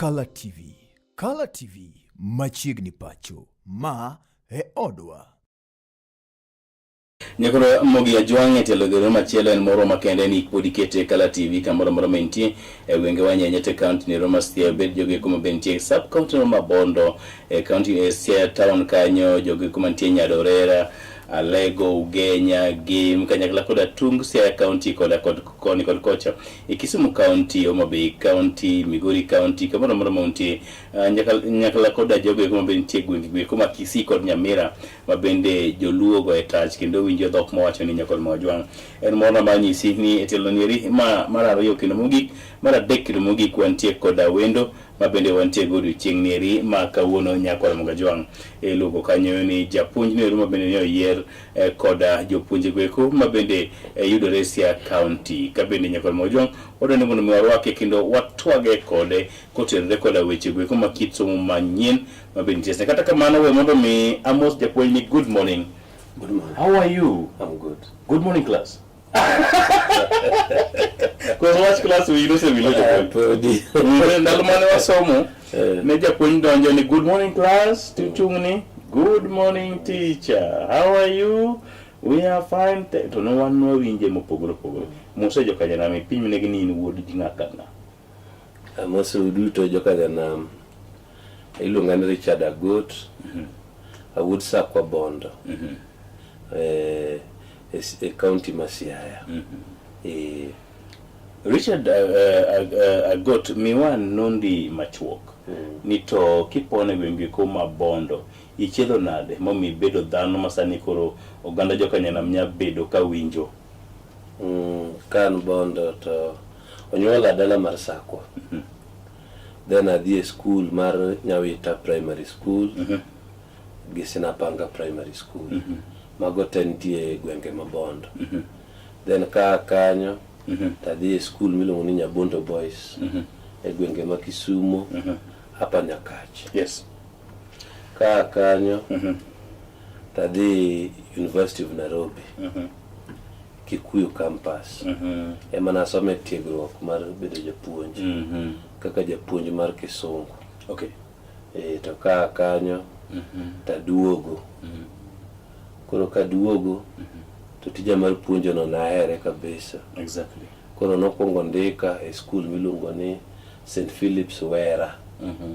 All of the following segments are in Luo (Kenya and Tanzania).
Kala TV. Kala TV machiegni pacho. Ma e odwa. Nyakoro Mogi Ajwang' e telo gero machielo en moro makende ni pod ikete Kala TV kamoro amora ma intie e gwenge wa Nyenye te county ni Roma Siaya bed jogo kuma be nitie sub county no Mabondo e county e Siaya town kanyo jogo kuma nitie Nyadorera Alego Ugenya Gem kanyakla koda Tung Siaya county koda kod koni kod kocha e Kisumu county Homa Bay county Migori county kamoro amora ma untie nyakla koda jogo kuma be nitie gwenge gwenge kuma Kisii kod Nyamira ma bende joluo go e tach kendo winjo dhok mawacho ni nyakol ma ojwang'. En morna mar nyisi ni e tielo nieri ma mar ariyo kendo mogik, mar adek kendo mogik wantie koda wendo ma bende wantie go odiochieng' nieri ma kawuono nyakwar Mogajwang'. Iluongo kanyo ni japuonj noero ma bende ne oyier eh, koda jopuonje goeko ma bende eh, yudore Siaya County. Ka bende nyakwar Mogajwang' wadwa ni mondo mi warwake kendo watwage kode kotenore koda weche goeko ma kit somo manyien ma be nitie. Kata kamano we mondo mi amos japuonj ni good morning. Good morning. How are you? I'm good. Good morning class. Koso wach class wiyi nosewilo japuonj. Podi. Ndalo mane wasomo ne japuonj donjo ni good morning class tichung' ni good morning teacher how are you we are fine to ne wan nwawinje mopogore opogore mose jokanyanam ipimnegi ni in wuod ng'a ka ng'a. Amosou duto jokanyanam. Iluonga ni Richard Agot. Awuod Sakwa Bondo. Eh, e, e county ma Siaya. Eh, Richard Agot, miwa nondi machuok ni to kipone gwenge kuma Bondo ichiedho nade momiyo ibedo dhano ma sani koro oganda jokanyanam nya bedo ka winjo? Ka an Bondo to onyuola dala mar Sakwa. Then adhi e school mar Nyawita Primary School gi Sinapanga Primary School. Mago te nitie e gwenge ma Bondo. Then ka kanyo to adhi e school miluongo ni Nyabondo Boys e gwenge ma Kisumo Upper Nyakach. Ka kanyo to adhi University of Nairobi. Kikuyu campus. Ema nasome tiegruok mar bedo japuonj. Kaka japuonj mar Kisungu. To ka kanyo taduogo. Koro kaduogo to tija mar puonjo no nahere kabisa. Koro nokwongo ndika e school miluongo ni St. Philip's Wera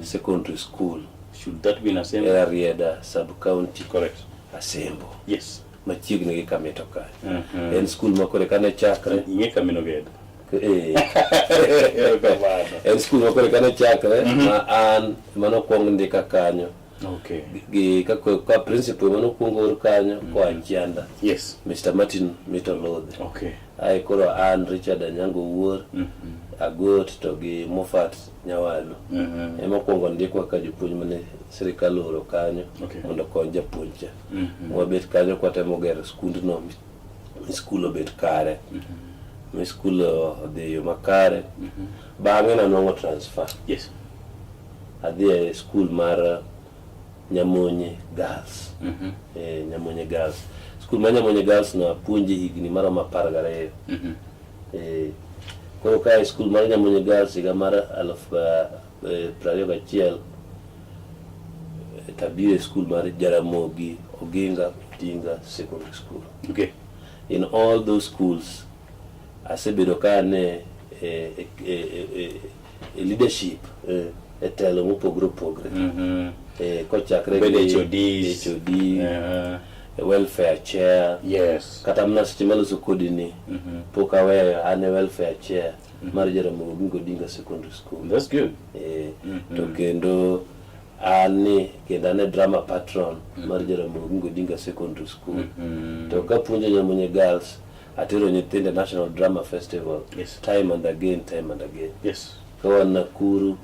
Secondary School. Should that be in Asembo? E Rarieda sub county. Correct. Asembo. Yes. Machiegni gi Kamito kanyo. En school ma kore kane chakre. Ing'e Kamino Gedo. En school ma kore kane chakre ma an manokwong ndika kanyo. Gi ka, ka principal manokwong or kanyo koa Chianda. Mr. Martin Mitolodhe. Ae koro an Richard Anyango Wuor, Agot to gi Moffat Nyawalu. Ema okwongo ndikwa ka jopuonj mane sirikal ooro kanyo mondo okony japuonj cha. Wabet kanyo kwatemo gero skundno mi skul obet kare. Mi skul odhi e yo makare. Bang'e nanwang'o transfer. Adhi e skul mar Nyamonye Girls. Nyamonye Girls. Skul mar Nyamonye Girls no apuonje higni maromo 12. Koro ka e skul mar Nyamonye Girls higa mar 2021 tabiro e skul mar Jaramogi Oginga Odinga Secondary School. In all those schools asebedo ka an e, e, e, e, e leadership e telo mopogore opogore. Kochakre gi HODs, HOD, welfare chair. Kata mana seche maloso kodi ni pok aweyo an e welfare chair mar Jaramogi Oginga Odinga Secondary School. That's good. To kendo an ni kendo an e drama patron mar Jaramogi Oginga Odinga Secondary School. To kapuonjo Nyamonye Girls atero nyithindo e National Drama Festival time and again, time and again. Ka wan Nakuru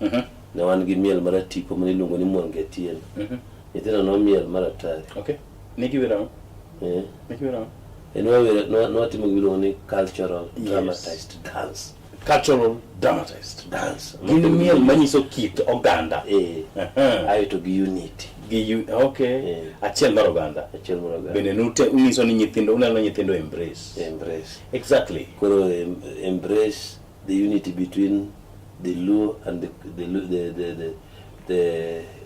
ne wan gi miel mar atipo mane iluongo ni Mwangi Atieno. Nyithindo nomiel mar atari. Ne giwero ang'o? Ne giwero ang'o? Nwatimo gima iluongo ni cultural dramatized dance. Cultural dramatized dance. Gin miel manyiso kit oganda. Aeto gi unity. Gi Achiel mar oganda. Achiel mar oganda. Bende nute unyiso ni nyithindo, uneno nyithindo embrace. Embrace. Exactly. Koro embrace the unity between the Luo and the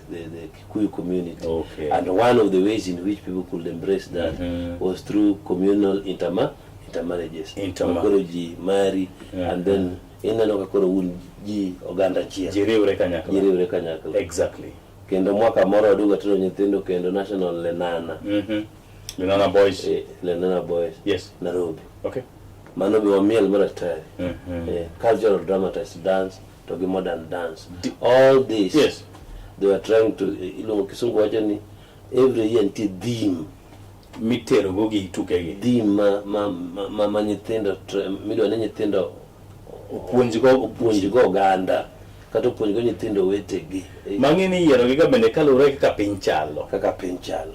Kikuyu community. And one of the ways in which people could embrace that was through communal intermarriages. Koro ji marry and then ineno ka koro un ji oganda achiel. Ji riwre kanyakla. Ji riwre kanyakla. Kendo mwaka moro waduogo atero nyithindo kendo National Lenana. Lenana Boys. Lenana Boys. Nairobi. Mano be wamiel mar atari. Cultural dramatized dance to gi modern dance. All this. They were trying to, iluongo kisungu wacho ni every year nitie theme. Mitero go gi tukegi. Theme ma nyithindo midwa ni nyithindo opuonjgo opuonjgo oganda kata opuonjgo nyithindo wetegi. Mang'e ni yiero gi ka bende kaluwore kaka piny chalo. Kaka piny chalo.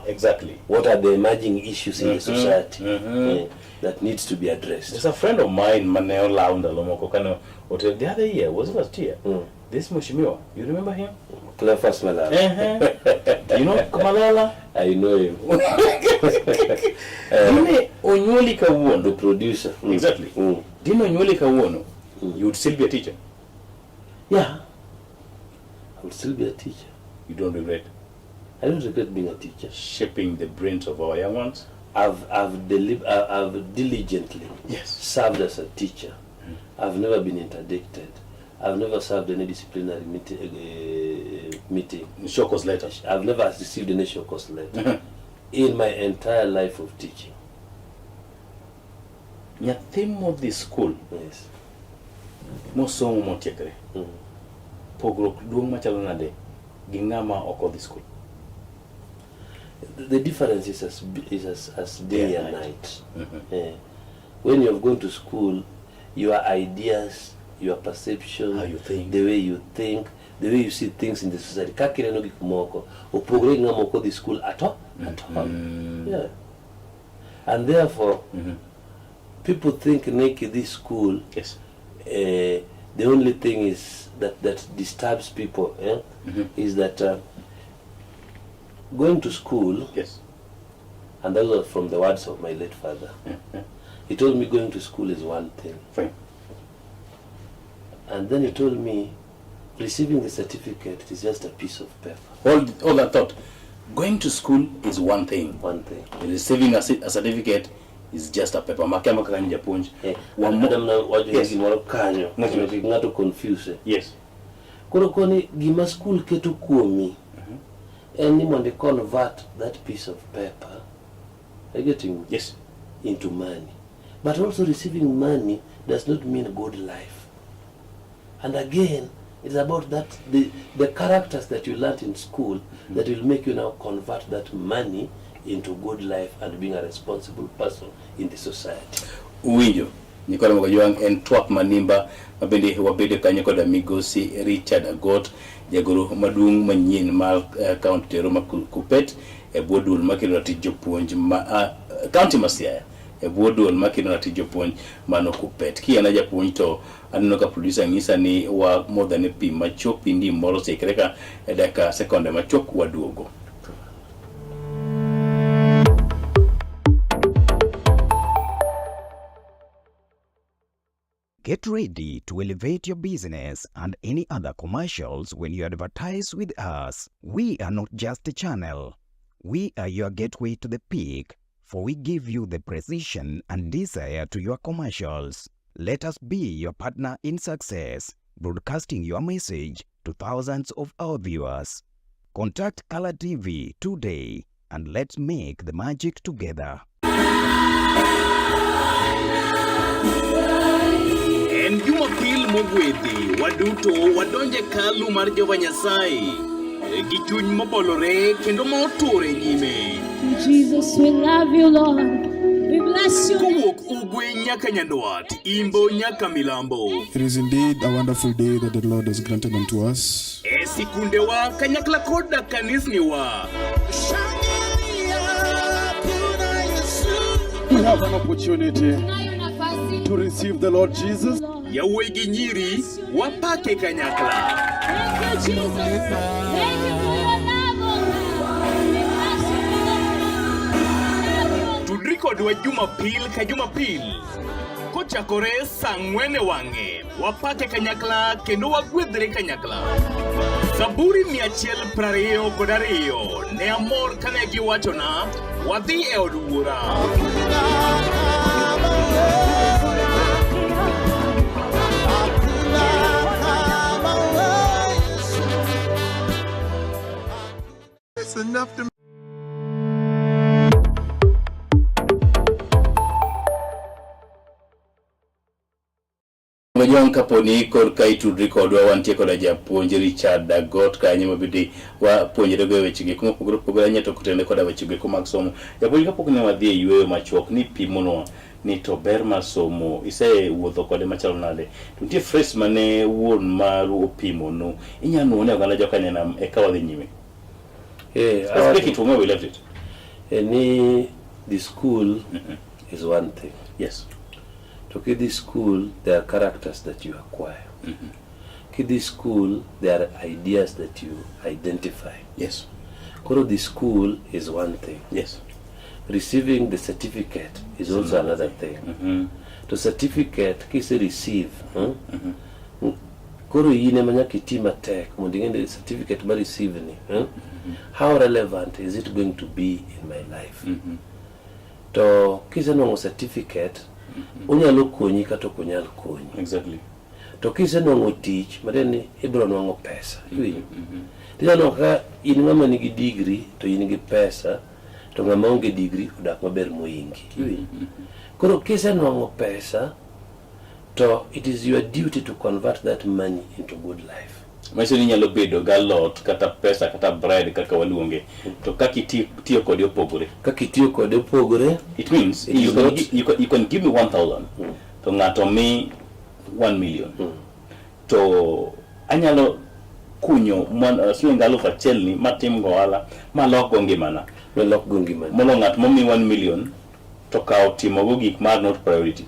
What are the emerging issues in the society that needs to be addressed? There's a friend of mine mane olawo ndalo moko kane oter the other year, was it last year? This Mheshimiwa, you remember him? Cleophas Malala. You know Malala? I know him. Dine onyuoli kawuono. The producer. Exactly. Dine onyuoli kawuono, you would still be a teacher. Yeah. I would still be a teacher. You don't regret? I don't regret being a teacher. Shaping the brains of our young ones? I've diligently served as a teacher. I've never been interdicted. I've never served any disciplinary meeting. Show cause letters. I've never received any show cause letter in my entire life of teaching. Nyathi modhi school. Mosomo motiekre. Pogruok duong' machalo nade gi ng'ama ok odhi school? The difference is as day and night. When you have gone to school, your ideas, your perception, how you think, the way you think, the way you see things in the society. Kaka ineno gik moko, opogore gi ng'ama ok odhi school at all. At all. Yeah. And therefore, people think Nikki this school. The only thing is that disturbs people, is that going to school. And that was from the words of my late father. He told me going to school is one thing. And then he told me receiving the certificate is just a piece of paper. All that thought. Going to school is one thing. One thing. Receiving a certificate is just a paper. Makia maka kanyo japuonj. One more. Adam na wacho gimoro kanyo. Ng'ato Mondo kik ng'ato confuse. Koro koni gima school keto kuomi en ni mondo i convert that piece of paper, are you getting me? Into money. But also receiving money does not mean good life. And again, it's about that the characters that you learned in school that will make you now convert that money into good life and being a responsible person in the society. Uwinjo, Nicola Mogajwang' en twak manimba mabende wabedo kanyo koda migosi Richard Agot, jagoro maduong' manyien mar kaunti Tero ma Kupet e bwo duol makelo ratich jopuonj ma kaunti ma Siaya e bwo duol makelo ratich jopuonj mano Kupet. Kiana japuonj to aneno ka producer ng'isa ni wa modho ne pi machuok, pi ndim moro oseikre ka e dakika sekonde machuok waduogo. Get ready to elevate your business and any other commercials when you advertise with us. We are not just a channel. We are your gateway to the peak, for we give you the precision and desire to your commercials. Let us be your partner in success, broadcasting your message to thousands of our viewers. Contact Color TV today and let's make the magic together. En Jumapil mogwedhi, waduto wadonje kalu mar Jehova Nyasaye gi chuny mobolore kendo ma oture nyime. Jesus, we love you, Lord. We bless you. Kowuok ugwe nyaka nyandwat, imbo nyaka milambo. It is indeed a wonderful day that the Lord has granted unto us. E sikundewa kanyakla koda kanisniwa. We have an opportunity to receive the Lord Jesus. Yawuoyi gi nyiri wapake kanyakla. Thank you, Jesus. Thank you for your love, oh God. We bless you, Lord. Tudri kodwa Jumapil ka Jumapil. Kochakore saa ang'wen e wang'e, wapake kanyakla kendo wagwedhre kanyakla. Zaburi 122. Ne amor kane giwachona, wadhi e od wuora. It's enough to Jong kaponi korka itudri kodwa wantie koda japuonj Richard Agot kanyo mabende wapuonjre go e weche geko mopogore opogore ahinya to kotene koda weche geko mag somo. Japuonj kapok ne wadhi e yueyo machuok ni pimonwa ni to ber mar somo isewuotho kode machalo nade to nitie phrase mane wuon maru opimonu inyalo nuo ne oganda jokanyanam eka wadhi nyime. Let's pick it from where we left it. Ni the school is one thing. Yes. To kidhi school, there are characters that you acquire. Kidhi school, there are ideas that you identify. Yes. Koro the school is one thing. Yes. Receiving the certificate is also another thing. To certificate kise receive, Koro in ema nyaka iti matek mondo ing'e ni certificate ma receive ni, How relevant is it going to be in my life? To kisenwang'o certificate, onyalo konyi kata ok onyal konyi. Exactly. To kisenwang'o tich, matiende ni ibiro nwang'o pesa. Iwinjo? Tinyalo nwang'o ka in ng'ama nigi degree to in gi pesa, to ng'ama onge degree odak maber mohingi. Iwinjo? Koro kisenwang'o pesa, to it is your duty to convert that money into good life. Manyiso ni inyalo bedo gi alot kata pesa kata bread kaka waluonge to kaka itiyo kode opogore. Kaka itiyo kode opogore. It means It is not you can give me 1000 to ng'ato mi 1 million. To anyalo kunyo siling 1000 ni matim go ohala malok go ngimana. Malok go ngimana. Molo ng'at momi 1 million to kawo timo go gik mar not priority.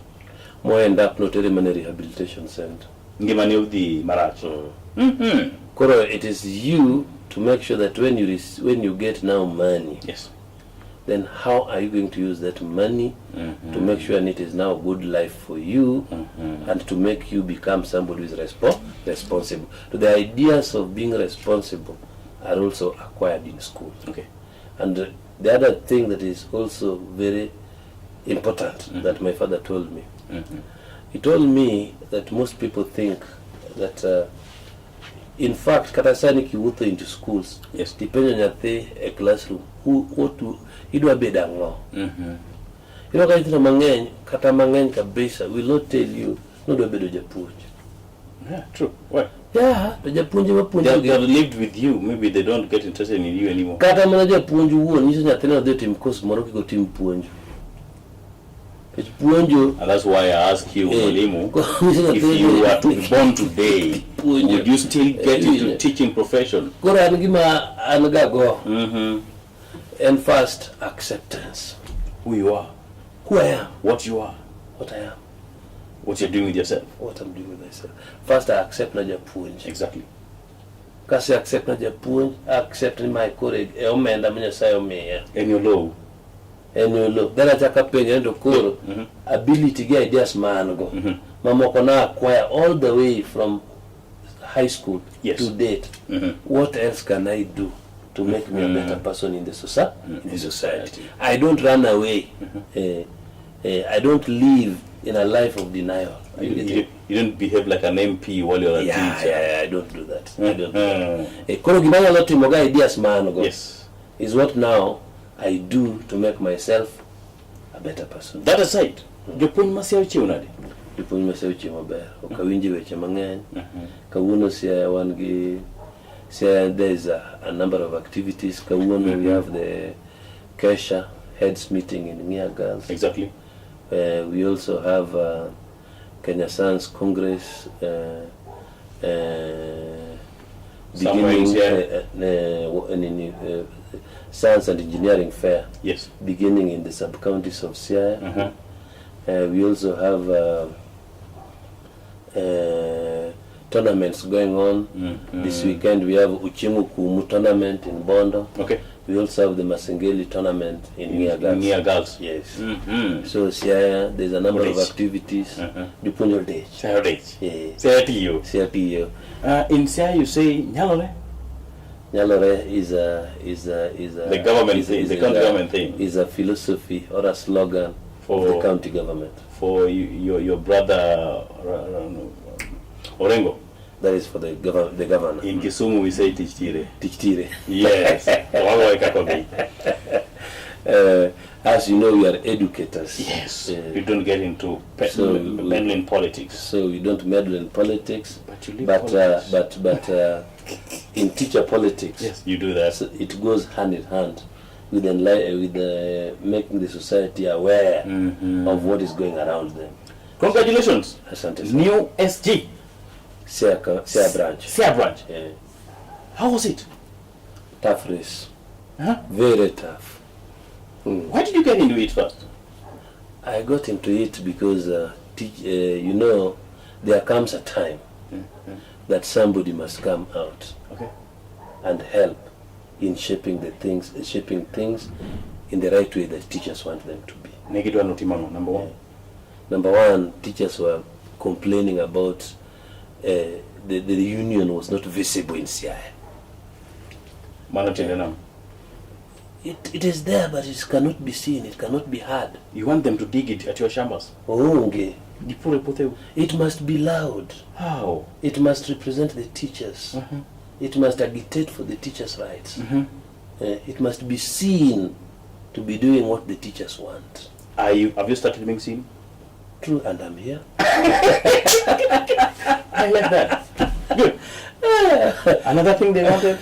Mo end up notere mana rehabilitation center. Ngimane odhi marach. Koro it is you to make sure that when you get now money, Yes. then how are you going to use that money to make sure it is now a good life for you and to make you become somebody who is responsible. So the ideas of being responsible are also acquired in school. Okay. And the other thing that is also very important that my father told me, he told me that most people think that in fact kata sani kiwuotho into schools, Yes. tipenjo nyathi e classroom, idwa bedo ang'o? Iyudo ka nyithindo mang'eny kata mang'eny kabisa will not tell you nodwa bedo japuonj. Yeah, true. Why? Yeah, to japuonj ema puonjo They gi. have lived with you, maybe they don't get interested in you anymore. Kata mana japuonj wuon nyiso nyathine odhi otim course moro kik otim puonjo. Nikech puonjo And that's why I ask you, Mwalimu, nyiso if nyathine you were to be born today, Puonjo. would you still get into teaching profession? Koro an gima an ga go en first acceptance. Who you are. Who I am. What you are. What I am. What you're doing with yourself. What I'm doing with myself. First I accept na japuonj. Exactly. Kase accept na japuonj, I accept ni mae koro e omenda ma Nyasaye omiya. En olow. En olow. Then achako apenjo ni to koro ability gi ideas ma an go. Mamoko na acquire all the way from high school to date. What else can I do to make me a better person in the in the society? I don't run away. I don't live in a life of denial. You don't behave like an MP while you're a Yeah, teacher. yeah, yeah, I don't do that. I don't do that. Koro gima anyalo timo ga ideas ma an go is what now I do to make myself a better person. That aside, jopuonj ma Siaya ochiew nade? Jopuonj ma Siaya ochiew maber. Ok awinj weche mang'eny. Kawuono Siaya wan gi Siaya there is a number of activities. Kawuono we have the Kesha heads meeting in Ng'iya Girls. Exactly. We also have Kenya Science Congress Somewhere in beginning, Siaya. Science and Engineering Fair. Yes. Beginning in the sub-counties of Siaya. We also have tournaments going on. This weekend we have Uchingu Kumu tournament in Bondo. Okay. We also have the Masengeli tournament in Ng'iya Girls. Ng'iya Girls. Yes. So Siaya, there's a number of Odich. activities. Jopuonj odich. Siaya odich. Yeah. Siaya tiyo. Siaya tiyo. In Siaya you say nyalore. Nyalore is a is a is a The government thing, the county government thing. Is a philosophy or a slogan For- of the county government. For your brother Orengo. That is for the the governor. In Kisumu we say tich tire. Tich tire. Yes. Wagoe kaka odhi. As you know, we are educators. Yes. We don't get into meddling politics. So we don't meddle in politics. But you leave but, politics. But in teacher politics, yes, you do that. So it goes hand in hand with making the society aware of what is going around them. Congratulations. Asante. New SG. Siaya branch. Siaya branch. Yeah. How was it? Tough race. Huh? Very tough. Why did you get into it first? I got into it because, you know, there comes a time that somebody must come out and help in shaping the things, shaping things in the right way that teachers want them to be. Number one. Number one, teachers were complaining about the union was not visible in Siaya. It is there, but it cannot be seen. It cannot be heard. You want them to dig it at your shambas? Oh, okay. It must be loud. How? It must represent the teachers. It must agitate for the teachers' rights. It must be seen to be doing what the teachers want. Have you started being seen? True, and I'm here. I like that. Good. Another thing they wanted?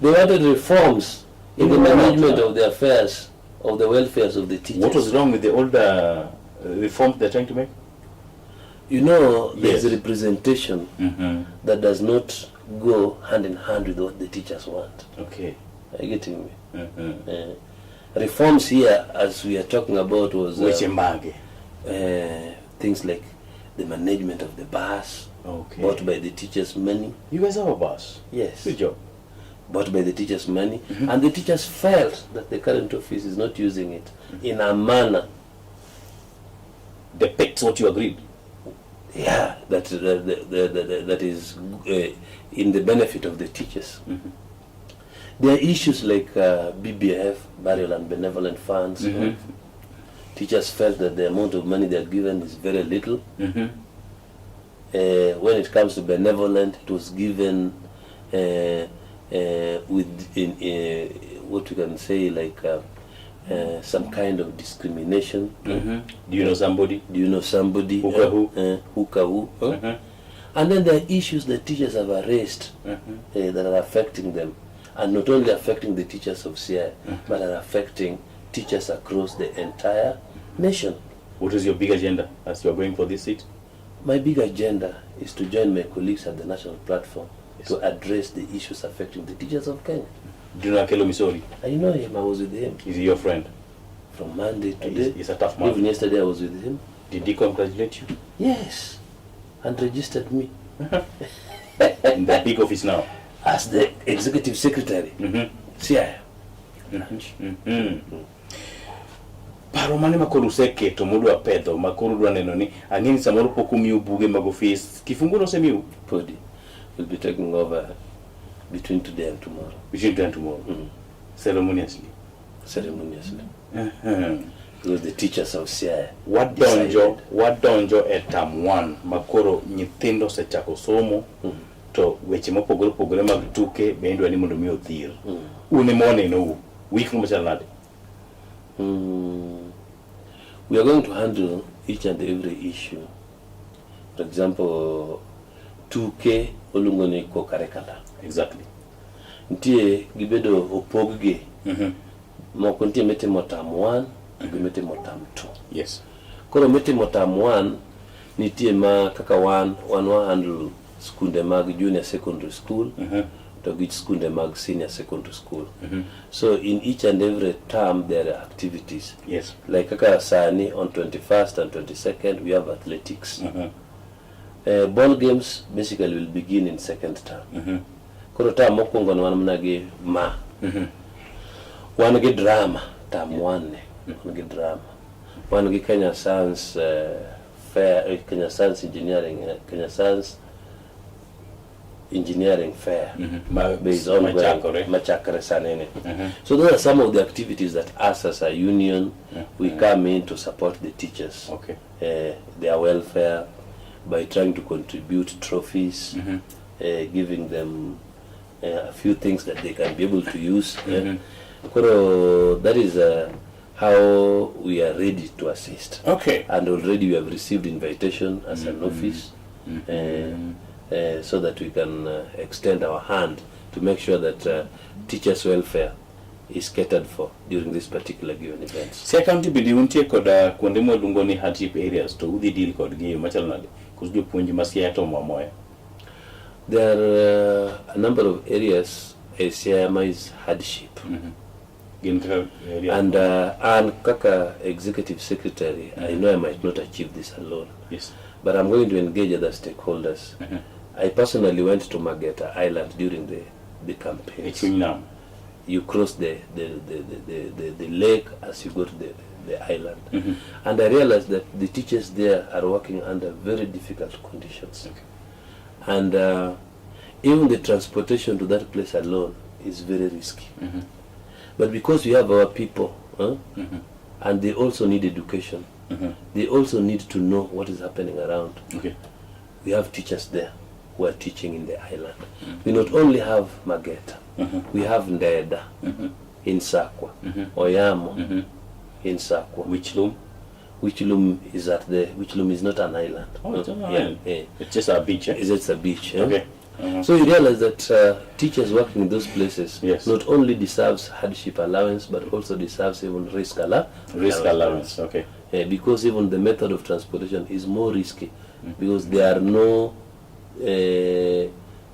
They wanted reforms in the management of the affairs, of the welfares of the teachers. What was wrong with the older reforms they're trying to make? You know, there's a representation that does not go hand in hand with what the teachers want. Okay. Are you getting me? Reforms here, as we are talking about, was things like the management of the bus, bought by the teachers' money. You guys have a bus? Yes. Good job. Bought by the teachers' money, and the teachers felt that the current office is not using it in a manner depicts what you agreed. Yeah, that that is in the benefit of the teachers. There are issues like BBF, burial and benevolent funds. Teachers felt that the amount of money they are given is very little. When it comes to benevolent, it was given with what you can say like some kind of discrimination. Do you know somebody? Do you know somebody? Who ka who? Who ka who? And then there are issues that teachers have raised that are affecting them, and not only affecting the teachers of Siaya, but are affecting teachers across the entire nation. What is your big agenda as you are going for this seat? My big agenda is to join my colleagues at the national platform to address the issues affecting the teachers of Kenya. Do you know Akelo Misori? I know him. I was with him. Is he your friend? From Monday to today. He's a tough man. Even yesterday I was with him. Did he congratulate you? Yes. And registered me. In the big office now? As the executive secretary. Siaya. Paro mane makoro useketo mudwa pedho makoro udwa neno ni ang'e ni samoro pok omiu buge mag ofis kifungu nosemiu Podi will be taking over between today and tomorrow. Between today and tomorrow. Ceremoniously. Ceremoniously. Because the teachers of Siaya wadonjo e term 1 makoro nyithindo osechako somo to weche mopogore opogore mag tuke be idwa ni mondo mi odhir. Un ema wanenou week machal nade? We are going to handle each and every issue. For example, tuke oluongo ni co-curricular. Exactly. Nitie gibedo opog-gi. Moko nitie mitimo term 1 to gi mitimo term 2. Yes. Koro mitimo term 1 nitie ma kaka wan wa handle skunde mag junior secondary school to gi skunde mag senior secondary school. So in each and every term there are activities. Yes. Like kaka sani on 21st and 22nd we have athletics. Ball games basically will begin in second term. Koro term mokwongo no wan mana gi ma. Wan gi drama term one ne. Wan gi drama. Wan gi Kenya Science Fair, Kenya Science Engineering, Kenya Science Engineering Fair. Is ongoing, Machakore. Machakore sani ni. So those are some of the activities that us as a union, we come in to support the teachers. Their welfare by trying to contribute trophies, giving them a few things that they can be able to use. Koro that is how we are ready to assist. And already we have received invitation as an office so that we can extend our hand to make sure that teachers' welfare is catered for during this particular given events. Siaya County bende untie koda kuonde mwaluongo ni hardship areas, to udhi deal kodgi e yo machalo nade? Koso jopuonj ma Siaya to omo amoya? There are a number of areas e Siaya ma is hardship. Gin kaka area? And kaka executive secretary, I know I might not achieve this alone. But I'm going to engage other stakeholders. I personally went to Mageta Island during the campaigns. E chuny nam. You cross the lake as you go to the island. And I realized that the teachers there are working under very difficult conditions. And even the transportation to that place alone is very risky. But because we have our people, and they also need education, they also need to know what is happening around. We have teachers there who are teaching in the island. We not only have Mageta, we have Ndeda in Sakwa, Oyamo in Sakwa. Wichlum? Wichlum is at the Wichlum is not an island. Oh, it's not an Yeah, island. yeah. It's just a beach, eh? It's just a beach. Eh? Okay. So you realize that teachers working in those places not only deserves hardship allowance, but also deserves even risk Risk allowance, okay. Because even the method of transportation is more risky, because there are no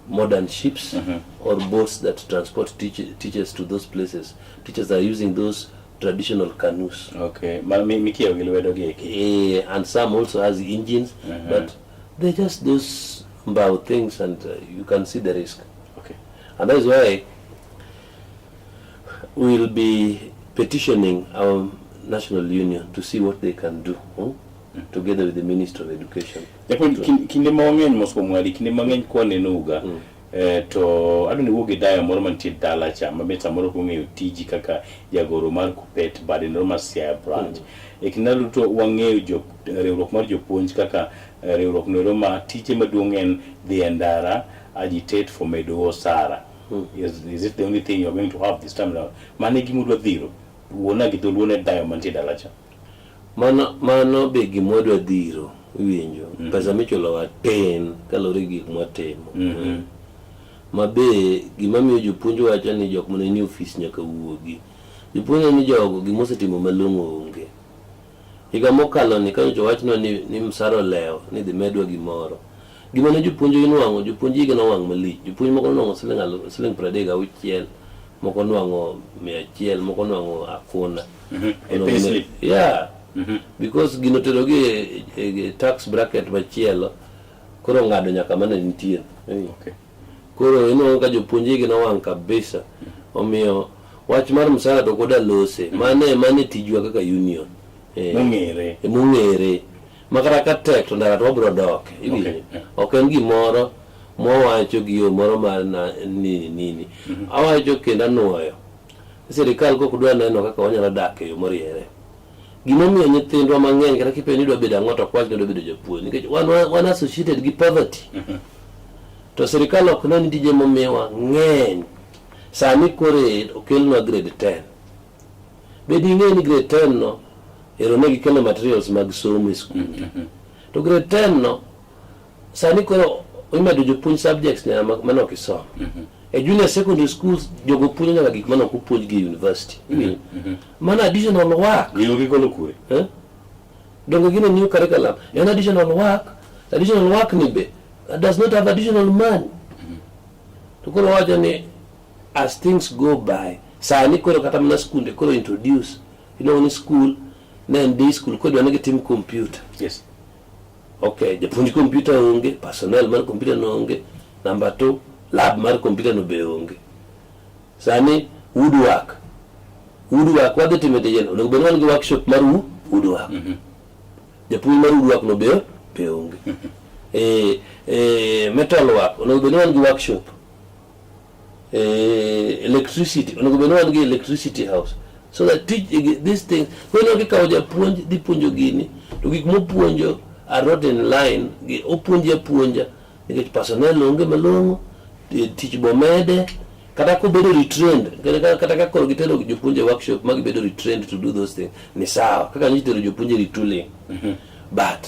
modern ships or boats that transport teachers to those places. Teachers are using those traditional canoes. Okay. Ma mikiewo gi lwedo gi eki. And some also has engines, but they're just those mbao things, and you can see the risk. And that is why we'll be petitioning our national union to see what they can do, together with the Minister of Education. Japuonj, kinde mang'eny, mos kuom ng'adi, kinde mang'eny kwaneno uga, to adwa ni wuo gi dayo moro mantie dala cha, mabet samoro ok ong'eyo tiji kaka jagoro mar Kuppet bade mar Siaya branch. E kinde duto wang'eyo jo riwruok mar jopuonj kaka riwruok noero ma tije maduong' en dhi e ndara, agitate for medo osara. Is it the only thing you're going to have this time round? Mano e gima udwa dhiro? Wuona gi dholuo ne dayo mantie dala cha. Mano be gima wadwa dhiro, iwinjo. Pesa michulowa tin kaluwore gi gik mwatimo. Ma be gima miyo jopuonj wacho ni jok mane nie ofis nyaka wuogi. Jopuonj ni jogo gima osetimo malong'o onge. Higa mokalo ni kanyocha wachnwa ni msara olewo ni dhi medwa gimoro. Gima ne jopuonj nwang'o, jopuonj higa nowang' malich. Jopuonj moko nonwang'o siling 36, moko nwang'o 100, moko nwang'o akuna. E payslip. Yeah. Because gino terogi e tax bracket machielo, koro ng'ado nyaka mane nitie. Koro inwang'o ka jopuonj higi nowang' kabisa. Omiyo wach mar msara to koda lose. Mane tijwa kaka union. Mong'ere. Mong'ere. Ma kata ka tek to ndara to wabiro doke. Iwinjo? Ok en gimoro mwawacho gi yo moro mar na, nini nini. Awacho kendo anuoyo. Sirikal kok dwa neno kaka wanyalo dak e yo moriere. Gimomiyo nyithindwa mang'eny kata kipenjo ni idwa bedo ang'o, to ok wach ni idwa bedo japuonj, nikech wan associated gi poverty. To sirikal ok ne ni tije momiwa ng'eny. Sani koro okelnwa grade 10. Bed ing'e ni grade 10 no ero ne gikelo materials mag somo e skunde. To grade 10 no sani koro imedo jopuonj subjects nyaka mane ok isomo. E junior secondary schools jogo puonjo nyaka gik mane ok opuonjgi e university. Iwinjo? Mano additional work. Gigo gigolo kure? Eh? Donge gino new curriculum. En additional work. Additional work ni be does not have additional money. To koro wacho ni as things go by, sani koro kata mana skunde koro introduce, iluongo ni school ne en day school, koro idwa ni gitim computer. Okay, japuonj computer onge, personnel mar computer no onge. Number 2, lab mar computer no be onge. Sani woodwork. Woodwork wadhi timo tijeno. Onego bed ni wan gi workshop mar woodwork. Japuonj mar woodwork no be onge. Metal work onego bed ni wan gi workshop. Electricity onego bed ni wan gi electricity house. So that teach these things. Koro kikawo japuonj dhi puonjo gini to gik mopuonjo are not in line gi opuonji apuonja nikech personnel onge malong'o, tich bomede kata kobedo retrained kata ka koro gitero jopuonj e workshop ma gibedo retrained to do those things ni sawa kaka nyocha itero jopuonj e retooling. But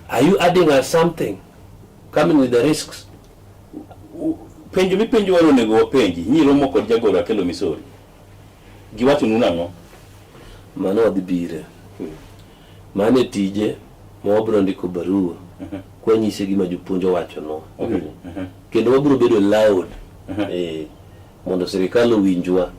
are you adding us something coming with the risks? Penjo mipenjo wan onego wapenji nyiromo kod jagoro Akelo Misori giwachonu nang'o? Mano wadhi bire. Mano e tije ma wabiro ndiko barua kwanyise gima jopuonj owachonwa. Kendo wabiro bedo loud mondo sirikal owinjwa.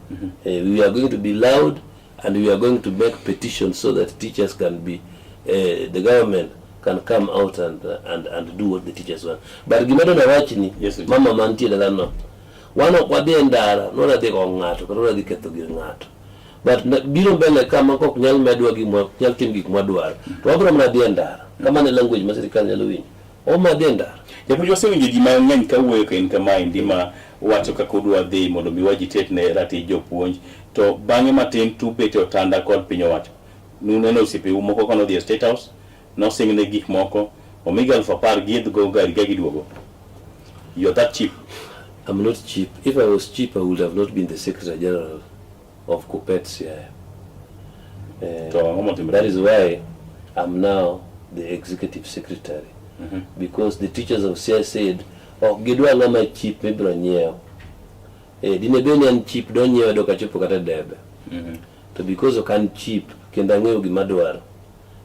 We are going to be loud and we are going to make petitions so that teachers can be the government can come out and do what the teachers want. But gima dwa wachni, Yes, mama mantie dalano, wan ok wadhi e ndara, nwadhi go ng'ato kata nwadhi ketho gir ng'ato. But biro mbele kama kok nyal medwa gima nyal tim gik mwadwaro. To wabiro mana dhi e ndara. Kamano e language ma sirikal nyalo winjo. Wabiro dhi e ndara. Japuonj wasewinjo ji mang'eny ka wuoyo ka in kamaendi ma wacho kaka udwa dhi mondo mi wajitet ne ratich jopuonj to bang'e matin tubet e otanda kod piny owacho. Nuneno osiepeu moko ka nodhi e State House, nosingne gik moko, omigi 10,000 giidh go gari ka giduogo. You're that cheap. I'm not cheap. If I was cheap, I would have not been the Secretary General of KUPPET Siaya. To ang'o motimore? That is why I'm now the Executive Secretary. Because the teachers of Siaya said, ok gidwa ng'ama cheap mibiro nyiew. Dine bed ni an cheap, donyiewe dok achopo kata debe. To because ok an cheap, kendo ang'eyo gima adwaro.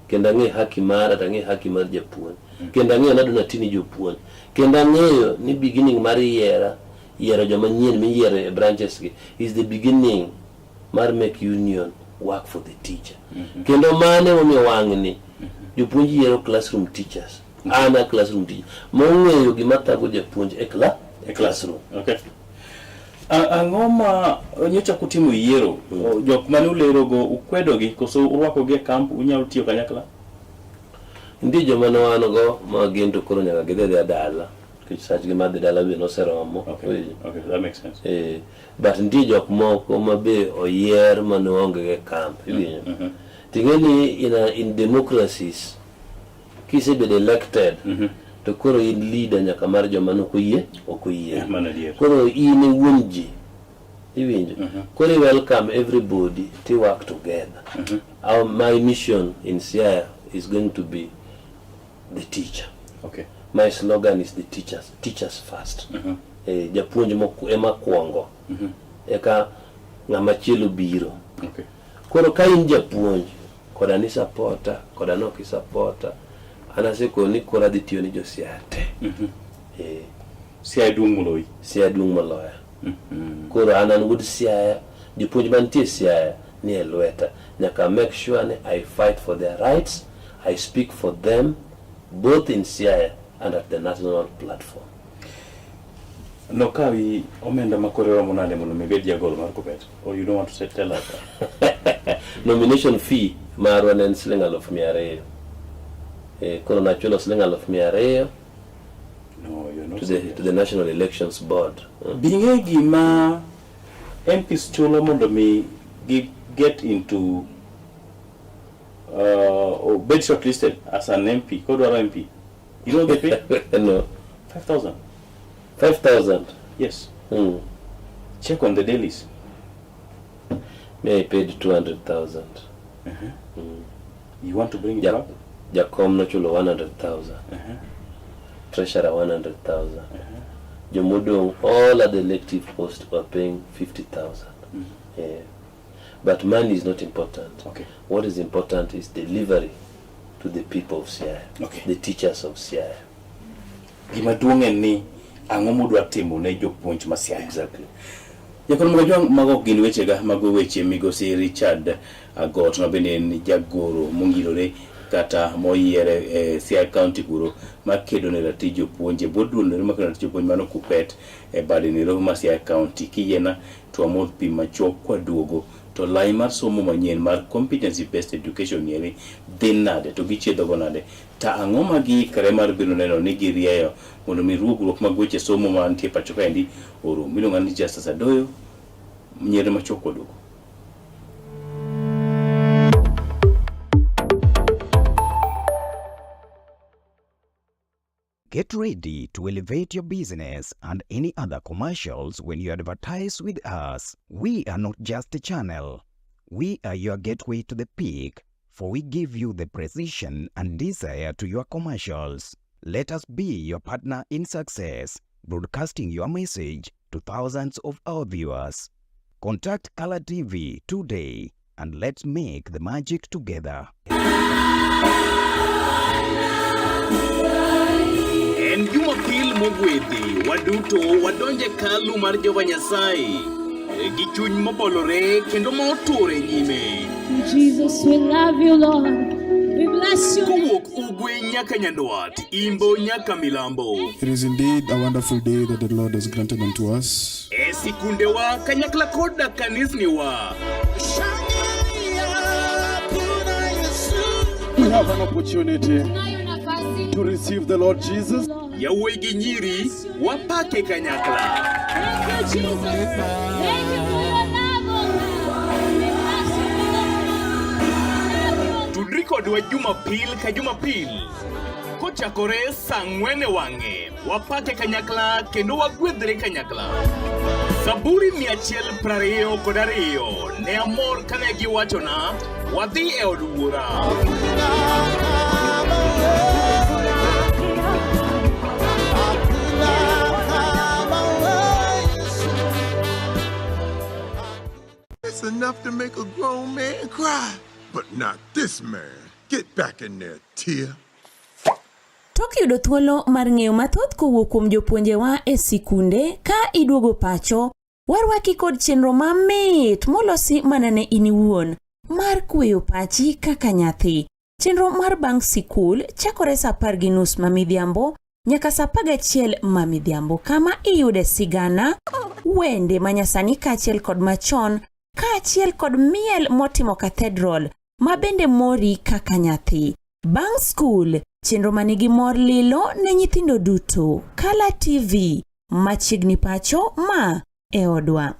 Kendo ang'eyo haki mara, to ang'eyo haki mar japuonj. Kendo ang'eyo ni adwa nati ni jopuonj. Kendo ang'eyo ni beginning mar yiera, yiero joma nyien miyiero e branches gi is the beginning mar make union work for the teacher. Kendo mano emomiyo wang'ni jopuonj yiero classroom teachers. An a classroom teacher mong'eyo gima thago japuonj e classroom. Okay. Ang'o ma nyocha kutimo yiero, jok mane ulerogo ukwedogi koso urwakogi e kamp unyalo tiyo kanyakla? Nitie joma ne wan go ma gin to koro nyaka gidhi adhiya dala nikech sachgi mar dhi dala be noseromo. Okay. Okay, that makes sense. But nitie jok moko ma be oyier mane onge go e camp, iwinjo? Ting'e ni in democracies kisebedo elected to koro in leader nyaka mar joma ne ok oyie, ok oyie. Mano adier. Koro in e wuon ji, iwinjo? Koro i welcome everybody to work together. My mission in Siaya is going to be the teacher. Okay. My slogan is the teachers, teachers first. Japuonj ema kuongo. Eka ng'ama chielo biro. Okay. Koro ka in japuonj, koda ni supporter, koda nok i supporter, an asekoni ni koro adhi tiyo ni jo Siaya te. Siaya duong' moloyi. Siaya duong' moloya. Koro an wuod Siaya, jopuonj mantie Siaya ni e lweta. Nyaka make sure ni I fight for their rights, I speak for them both in Siaya and at the national platform. Nokawi omenda ma kore romo nade mondo mi ibed jagoro mar KUPPET? Or you don't want to say, tell us that? Nomination fee marwa ne en siling 200,000. Koro nachulo siling 200,000 No, you're not to the National Elections Board. Bing'e gima MPs chulo mondo mi gi get into or bed shortlisted as an MP, kodwaro MP. You know what they pay? No. 5,000. 5,000? Yes. Check on the dailies. Me, I paid 200,000. You want to bring it back? Jakom nochulo 100,000. Treasurer 100,000. Jomodong, all at the elective post were paying 50,000. Yeah. But money is not important. Okay. What is important is delivery to the people of Siaya. Okay. The teachers of Siaya. Gima duong' en ni ang'o mudwa timo ne jopuonj ma Siaya? Exactly. Jakon Mogajwang' mago ok gin wechega, mago weche migosi Richard Agot ma bende en jagoro mongirore kata moyiere e Siaya County kuro makedo ne ratich jopuonj e bwo duol noero makedo ne ratich jopuonj mano Kuppet e bade noero ma Siaya County. Kiyiena to wamodh pi machuok kwaduogo to lai mar somo manyien mar competency based education nieri dhi nade to gichiedhogo nade to ang'o ma giikre mar biro neno ni girieyo mondo mi ruogruok mag weche somo mantie pacho kaendi orum. Iluonga ni Justus Adoyo, nyiero machuok kwaduogo. Get ready to elevate your business and any other commercials when you advertise with us. We are not just a channel. We are your gateway to the peak, for we give you the precision and desire to your commercials. Let us be your partner in success, broadcasting your message to thousands of our viewers. Contact Color TV today and let's make the magic together. En Jumapil mogwedhi, waduto wadonje kalu mar Jehova Nyasaye gi chuny mobolore kendo ma oture nyime. Jesus, we love you, Lord. We bless you. Kowuok ugwe nyaka nyandwat, imbo nyaka milambo. It is indeed a wonderful day that the Lord has granted unto us. E sikundewa kanyakla koda kanisniwa. We have an opportunity Tunayo nafasi. to receive the Lord Jesus. Yawuoyi gi nyiri wapake kanyakla. Thank you, Jesus. Thank you for your love, oh God. We bless you, Lord. We love you. Tudri kodwa Jumapil ka Jumapil. Kochakore saa ang'wen e wang'e, wapake kanyakla kendo wagwedhre kanyakla. Zaburi 122 ne amor kane giwachona, wadhi e od wuora. It's enough to make a grown man cry. But not this man. Get back in there, Tia. Tok yudo thuolo mar ng'eyo mathoth kowuok kuom jopuonjewa e sikunde ka iduogo pacho, warwaki kod chenro mamit molosi mana ne in iwuon mar kweyo pachi kaka nyathi. Chenro mar bang' sikul chakore sa 10:30 ma midhiambo nyaka sa 11 ma midhiambo kama iyude sigana, wende manyasani kaachiel kod machon, kaachiel kod miel motimo cathedral ma bende mori kaka nyathi. Bang' skul, chenro manigi mor lilo ne nyithindo duto. Kala TV, machiegni pacho ma e odwa.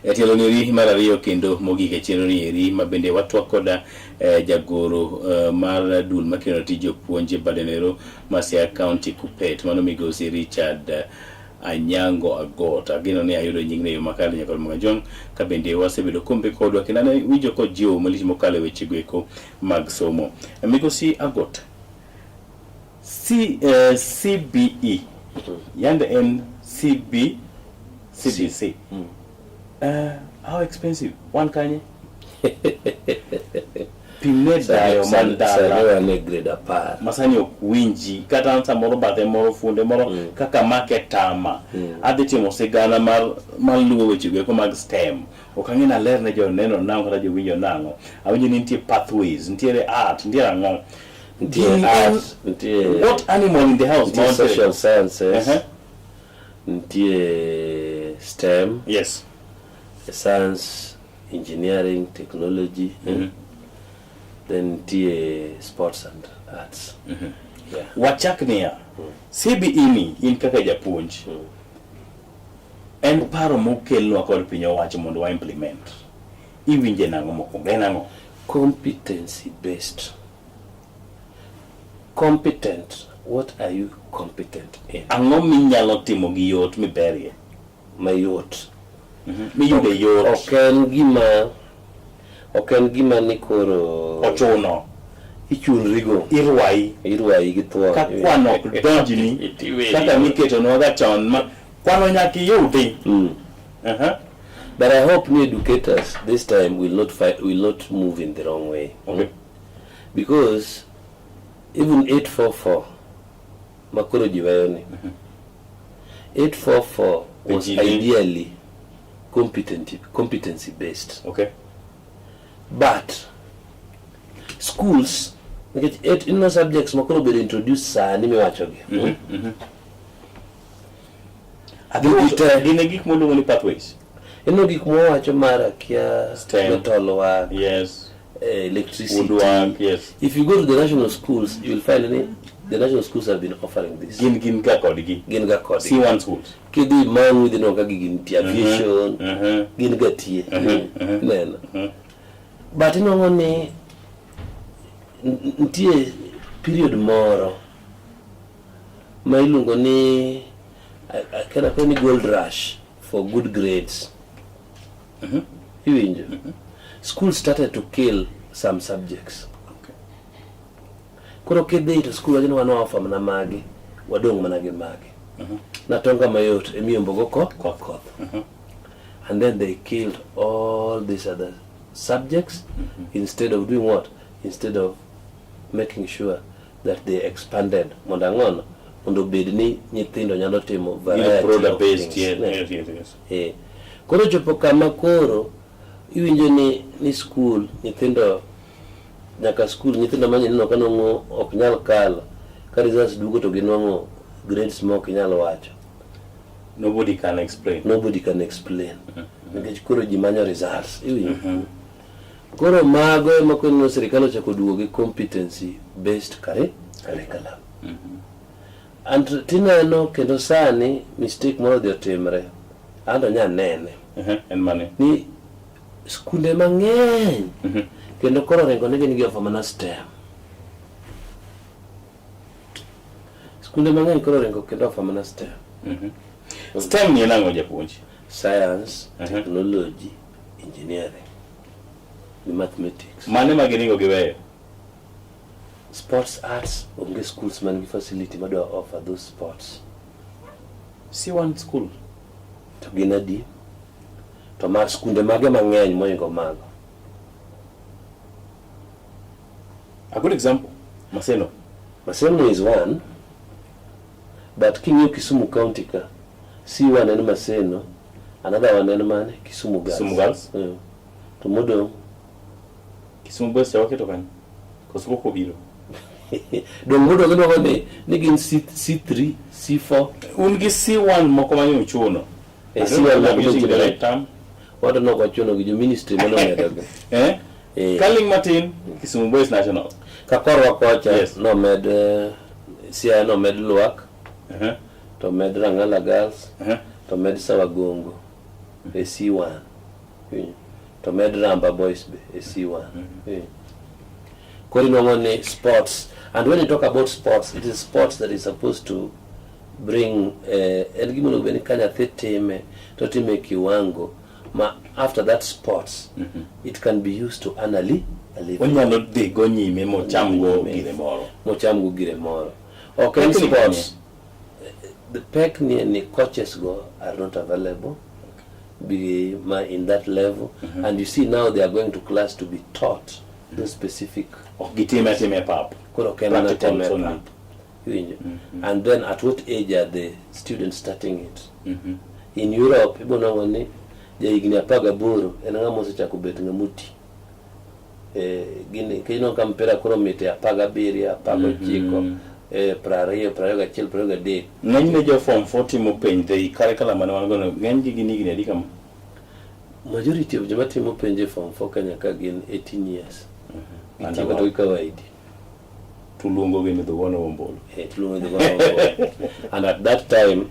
E tielo ni eri mar ariyo kendo mogik e chenro ni eri ma bende watwak koda eh, jagoro eh, mar duol makeno tij jopuonj e badenero ma Siaya County Kuppet mano migosi Richard eh, Anyango Agot. Ageno ni ayudo nyingne e yo makare nyaka Mangajong ka bende wasebedo kombe kodwa kendo ane winjo kojiwo malich mokalo e weche goeko mag somo. Migosi Agot, C, eh, CBE yande en CB CBC. How expensive? Wan kanye? Pimne dayo man Sani dala wan e grade 10. masani ok winji kata an samoro bathe moro funde moro kaka make tama adhi timo sigana mar luwo weche goeko mag STEM ok ang'e ni aler ne joneno nang'o kata jowinjo nang'o awinjo ni nitie pathways nitiere art nitiere ang'o Nitie Gini art, en- nitie what animal in the house nitie social sciences, nitie STEM, yes, science, engineering, technology, then nitie sports and arts. Yeah. Wachak niya CBE ni in kaka japuonj en paro mokelnwa kod piny owacho mondo wa implement iwinje nang'o mokwongo en ang'o? Competency based. Competent. What are you competent in? Ang'o minyalo timo gi yot miberie? Mayot. Miyude yot. Ok en gima ok en gima ni koro ochuno ichunrigo. Irwayi. Irwayi gi thuon. Ka kwano ok donjni kaka niketonwaga chon ma kwano nyaka iyudi. But I hope new educators this time will not fight, will not move in the wrong way. Okay. Because even 844 ma koro ji weyo ni 844 was Ji ne- ideally competent, competency based. But schools nikech eight inno subjects ma koro obedo introduced sani miwachogi. Gigi te. Gin e gik moluongo ni pathways. Ineno gik mwawacho mar akia STEM. metal work, Yes. electricity. Woodwork, yes. If you go to the national schools, you will find ni the national schools have been offering this. Gin gin ga kodgi. Gin ga kodgi. C1 schools. Kidhi Mang'u idhi neno ka gigi nitie aviation, gin ga tie. Ineno. But inwang'o ni nitie period moro ma iluongo ni kana ni gold rush for good grades. Iwinjo? School started to kill some subjects. Koro kidhi to school wacho ni wan waofa mana magi, wadong' mana gi magi. Natonga mayot emiombo go koth. And then they killed all these other subjects instead of doing what? Instead of making sure that they expanded mondo ang'ono mondo obed ni nyithindo nyalo timo variety broader of based, things. Yes. Eh. Koro chopo kama koro iwinjo ni school nyithindo nyaka school nyithindo ma neno ka nong'o ok nyal kalo ka results duogo to ginwang'o grades ma ok inyal wacho. Nobody can explain. Nobody can explain. Nikech koro ji manyo results. Iwinjo? Koro mago ema koro sirikal ochako duogo gi competency based curriculum. And tineno kendo sani mistake moro odhi otimre. Anto nya nene. En mane? Ni skunde mang'eny kendo koro oringo ni gin gi offer mana STEM. Skunde mang'eny koro oringo kendo offer mana STEM. STEM ni en ang'o japuonj? Science, technology, engineering, gi mathematics. Mane ma giringo giweyo? Sports, arts, onge schools man gi facility madwa offer those sports. C1 school. To gin adi? To mar skunde mage mang'eny moingo mago? A good example, Maseno. Maseno is one, but king'iyo Kisumu County ka, C1 en Maseno, another one en mane? Kisumu Girls. Kisumu Girls. To modong' Kisumu Boys cha waketo kanyo? Koso pok obiro? Dong' modong' inwang'o ni gin C3, C4. Un gi C1 moko mane uchuno. Eh, I don't know C1 if I'm moko using the mochuno. right term. Wato nok wachuno gi jo ministry mane omedogi. Eh? Eh. Kaling matin, Kisumu Boys National. Ka korwa kocha nomed Siaya nomed Lwak, to med Rang'ala Girls, to med Sawagongo e C1. Iwinjo? To med Ramba Boys be e C1. Iwinjo? Koro inwang'o ni sports, and when you talk about sports, it is sports that is supposed to bring en gima onego bed ni ka nyathi time to otime e kiwango ma after that sports it can be used to earn a living. Onyalo dhi go nyime mocham go gire moro. Mocham go gire moro. Ok en Pek ni sports. The pek ni ni coaches go are not available. Be ma in that level. And you see now they are going to class to be taught those specific. Ok gitime atima e pap. Koro ok en mana Practicals time e only. pap. Iwinjo? And then at what age are the students starting it? In Europe, ibo nwang'o ni jahigni 18 en ng'ama osechako bet ng'ama oti. Gini, nikech inwang'o ka mpira koro mit e 17, 19, 20, 21, 23. Ng'enyne jo form 4 timo penj the curriculum mane wan go no, ng'enygi gin higni adi kama? Majority of joma timo penj e form 4 Kenya ka gin 18 years. And Gitieko to above. gikawo ID. Tuluongo gi ni dhi gono ombulu. Tuluongo dhi gono ombulu. And at that time,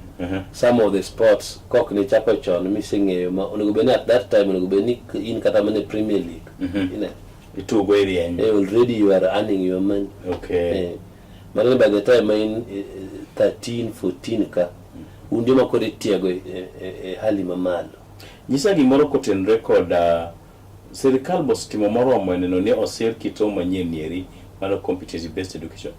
some of the sports kok ni chako chon miseng'eyo ma onego bed ni at that time onego bed ni in kata mana e Premier League. Ine. Itugo e rieny. Already you are earning your money. Mano by the time ma in 13, 14 ka, un joma koro itiego e hali mamalo. Nyisa gimoro kotenore kod sirikal bosetimo moromo e neno ni osir kit somo manyien nieri mar competency based education.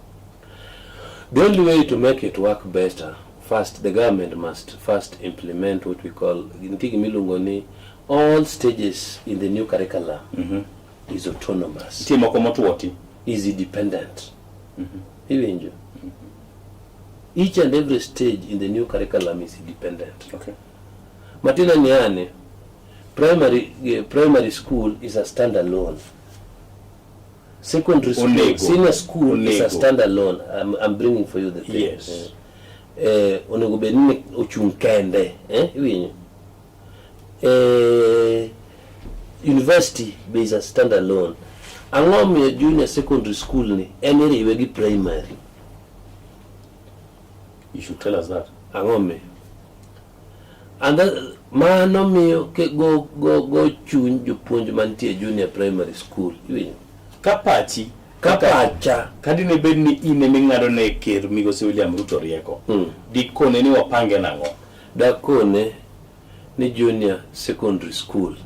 The only way to make it work better, first the government must first implement what we call nitie gima iluongo ni all stages in the new curriculum is autonomous. Nitie moko motuo ti. is independent. Iwinjo? Each and every stage in the new curriculum is independent. Matiende ni yani, primary school is a standalone. Secondary school, Onego. Senior school is a Onego. standalone. I'm bringing for you the thing. Onego bed ni ochung' kende, eh? Iwinjo? University be is a standalone. Ang'o miyo junior secondary school ni en iriwe gi primary? You should tell us that. Ang'o miyo? And that, mano miyo ke go chuny jopuonj mantie junior primary school. Iwinjo? Ka pachi, Ka pacha. Ka dine bed ni in ema ing'ado ne ker migosi William Ruto rieko, dikone ni wapange nang'o? Dakone ni junior secondary school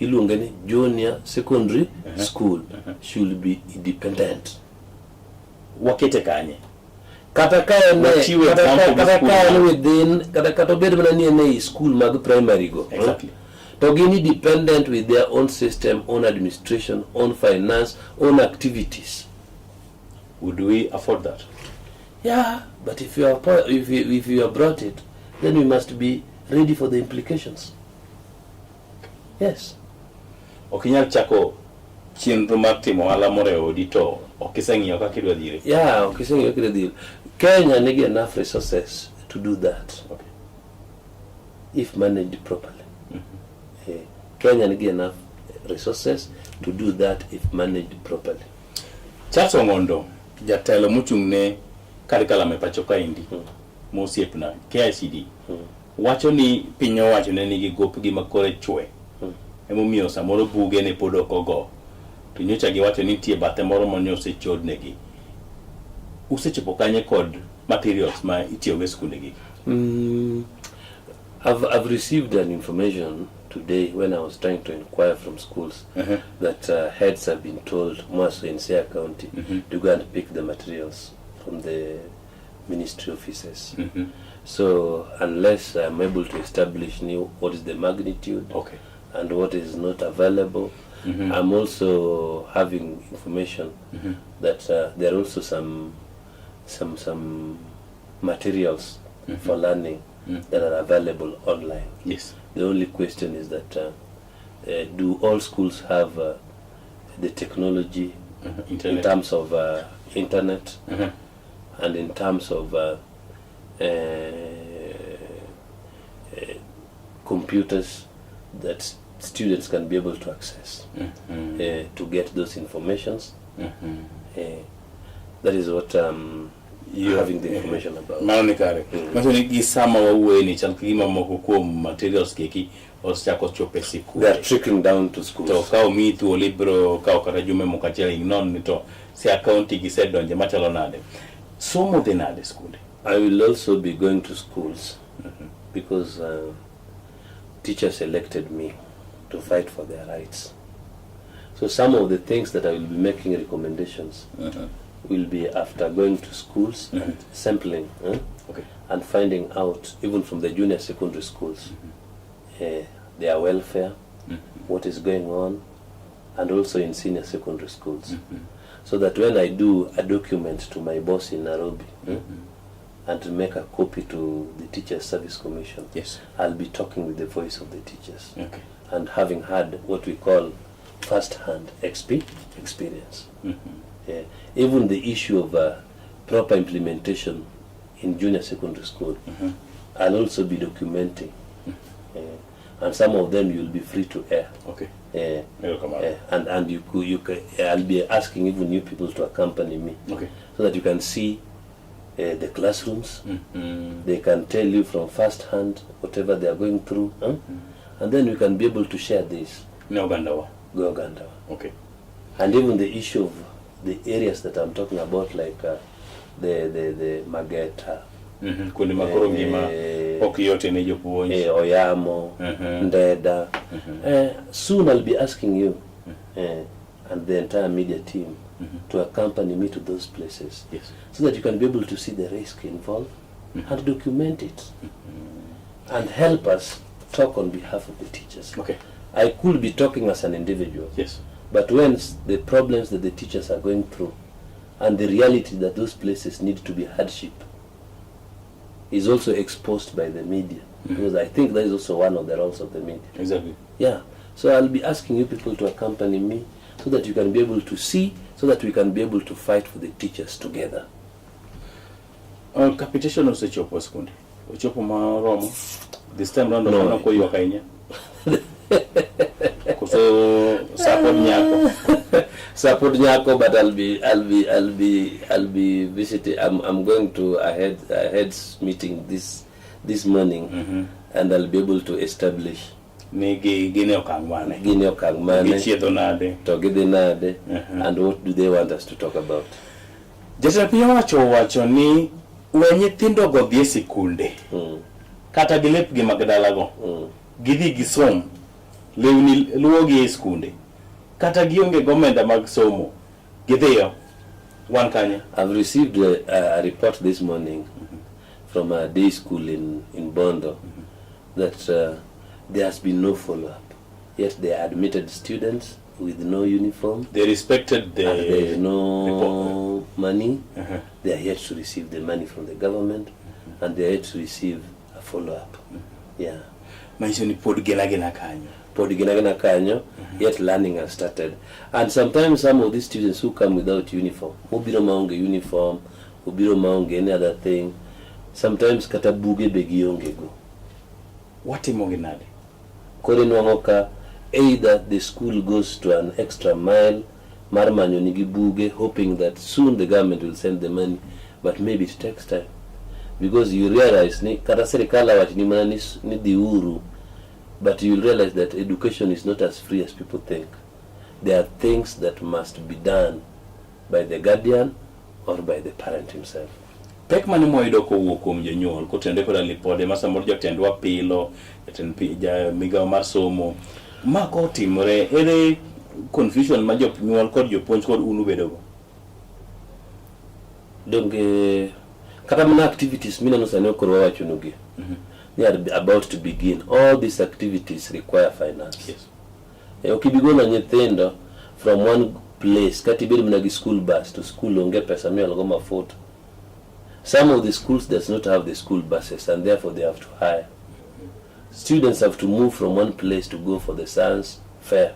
iluonge ni junior secondary school should be independent. Wakete kanye? Kata ka en Wachiwe kata ka, example gi kata school ka en within kata obed mana ni en ei school mag primary go. To gin independent with their own system, own administration, own finance, own activities. Would we afford that? Yeah, but if you have brought it, then we must be ready for the implications. Yes. Ok inyal chako chenro mar timo ohala moro e odi to ok iseng'iyo kaka idwa dhire. Yeah, ok iseng'iyo kaka idwa dhire. Kenya nigi enough resources to do that. If managed properly. Kenya nigi enough resources to do that if managed properly. Charles Ong'ondo, jatelo mochung' ne curriculum e pacho kaendi, mosiepna, KICD, wacho ni piny owacho ne nigi gopgi ma kore chwe. Emomiyo samoro buge ne pod ok ogo. To nyocha giwacho ni nitie bathe moro ma osechodnegi. Usechopo kanye kod materials ma itiyogo e skunde gi? I've received an information today when I was trying to inquire from schools that heads have been told, more so in Siaya County, to go and pick the materials from the ministry offices. So unless I'm able to establish new what is the magnitude and what is not available, I'm also having information that there are also some materials for learning that are available online. The only question is that do all schools have the technology in Internet. terms of internet and in terms of computers that students can be able to access to get those informations. That is what you're having the information about. Mano ni kare. Manyiso ni gi sama wawuoye ni chal ka gima moko kuom materials gi osechako chopo e sikul. They are trickling down to schools. To ka omiyi thuolo ibiro kawo kata jumbe moko achiel inon ni to Siaya County gisedonje machalo nade. Somo dhi nade e skunde? I will also be going to schools because teachers elected me to fight for their rights. So some of the things that I will be making recommendations will be after going to schools and sampling, eh? And finding out, even from the junior secondary schools, their welfare, what is going on, and also in senior secondary schools. So that when I do a document to my boss in Nairobi, and to make a copy to the Teachers Service Commission, I'll be talking with the voice of the teachers. And having had what we call first-hand experience. Yeah. Even the issue of proper implementation in junior secondary school, I'll also be documenting. And some of them you'll be free to air. Erokamano. And I'll be asking even new people to accompany me. So that you can see the classrooms. They can tell you from first hand whatever they are going through. Huh? And then we can be able to share this. Ne ogandawa. Go ogandawa. And even the issue of the areas that I'm talking about, like the Mageta, Kuonde ma koro ngima ok yot ne jopuonj. Oyamo, Ndeda. Soon I'll be asking you and the entire media team to accompany me to those places, so that you can be able to see the risk involved and document it and help us talk on behalf of the teachers. I could be talking as an individual. But when the problems that the teachers are going through and the reality that those places need to be hardship is also exposed by the media. Because I think that is also one of the roles of the media. Yeah. So I'll be asking you people to accompany me so that you can be able to see, so that we can be able to fight for the teachers together. Capitation osechopo e skunde. Ochopo maromo. This time round No. ok aneno koywak ahinya. Koso sa pod nyako. Support Nyako, but I'll be visiting. I'm going to a heads meeting this morning, and I'll be able to establish Ni gi gin e okang' mane. gin e okang' mane Gichiedho nade. to gidhi nade and what do they want us to talk about. Jatend piny owacho owacho ni we nyithindo go dhi e sikunde kata gi lepgi mag dalago gidhi gisom lewni luwogi e skunde kata gionge gomenda mag somo gidhiyo wan kanye. I've received a report this morning from a day school in Bondo that there has been no follow-up. Yet they admitted students with no uniform. They respected the And there is no report. money. They are yet to receive the money from the government, and they are yet to receive a follow-up. Yeah. Manyiso ni pod gin agina kanyo. Pod gin agina kanyo, yet learning has started. And sometimes some of these students who come without uniform, mobiro maonge uniform, obiro maonge any other thing, sometimes kata buge be gionge go. Watimo gi nade? Koro inwang'o ka either the school goes to an extra mile mar manyo nigi buge, hoping that soon the government will send the money, but maybe it takes time. Because you realize ni kata sirikal awach ni mana ni dhiuru, but you realize that education is not as free as people think. There are things that must be done by the guardian or by the parent himself. Pek mane mwayudo kowuok kuom jonyuol kotenore koda lipode ma samoro jotendwa pilo jatend ja migawo mar somo ma kotimore ere confusion ma jonyuol kod jopuonj kod un ubedogo? Donge kata mana activities mineno sani koro wawachonugi they are about to begin. All these activities require finance. Ok ibi golo nyithindo from one place kata ibed mana gi school bus to school onge pesa miologo mafuta. Some of the schools does not have the school buses, and therefore they have to hire. Students have to move from one place to go for the science fair.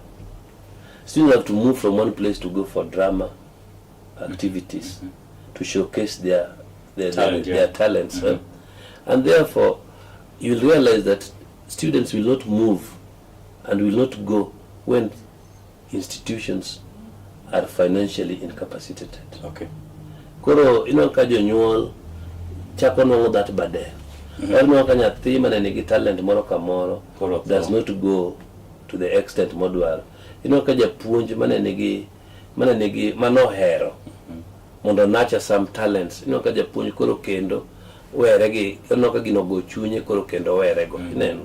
Students have to move from one place to go for drama activities to showcase Talent, yeah. their talents. Eh? And therefore, you'll realize that students will not move and will not go when institutions are financially incapacitated. Koro ineno ka jonyuol chako nwang'o that burden. Or inwang'o ka nyathi mane nigi talent moro kamoro Koro tho. Does not go to the extent modwaro. Inwang'o ka japuonj mane nigi manohero mondo nurture some talents. Inwang'o ka japuonj koro kendo were gi inwang'o ka gino go chunye koro kendo were go. Ineno.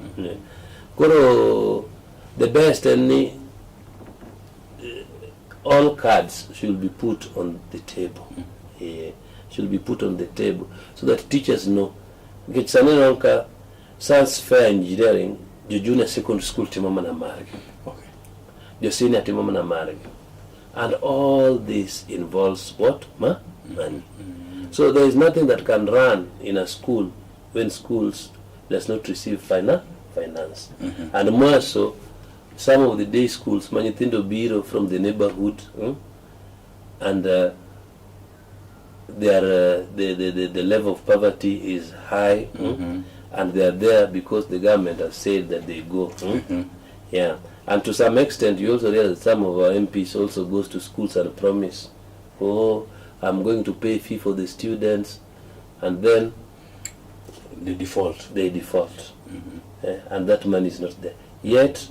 Koro the best en ni all cards should be put on the table. Yeah, should be put on the table so that teachers know. Nikech sani ineno ka science fair, engineering, jo junior secondary school timo mana margi. Jo senior timo mana margi. And all this involves what? Ma? Money. So there is nothing that can run in a school when schools does not receive finance. And more so, some of the day schools, ma nyithindo biro from the neighborhood, and the level of poverty is high, and they are there because the government has said that they go. Yeah, and to some extent, you also realize some of our MPs also goes to schools and promise, "Oh, I'm going to pay fee for the students," and then They default. They default, and that money is not there. Yet,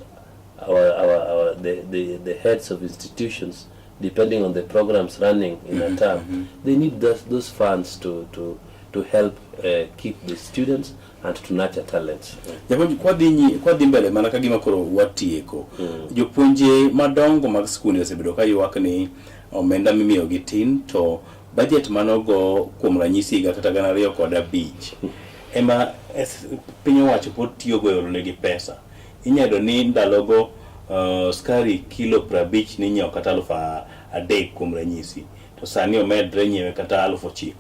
our the heads of institutions, depending on the programs running in a term, they need those funds to help keep the students and to nurture talents. Japuonj, kwadhi mbele mana ka gima koro watieko, jopuonje madongo mag skunde osebedo ka ywak ni omenda mimiyogi tin to budget manogo kuom ranyisi higa kata 2005 ema piny owacho pod tiyogo e oro negi pesa. Inyalo ni ndalogo Skari kilo 50 ninyiewo kata 3000 kuom ranyisi, to sani omedre nyiewe kata 9000.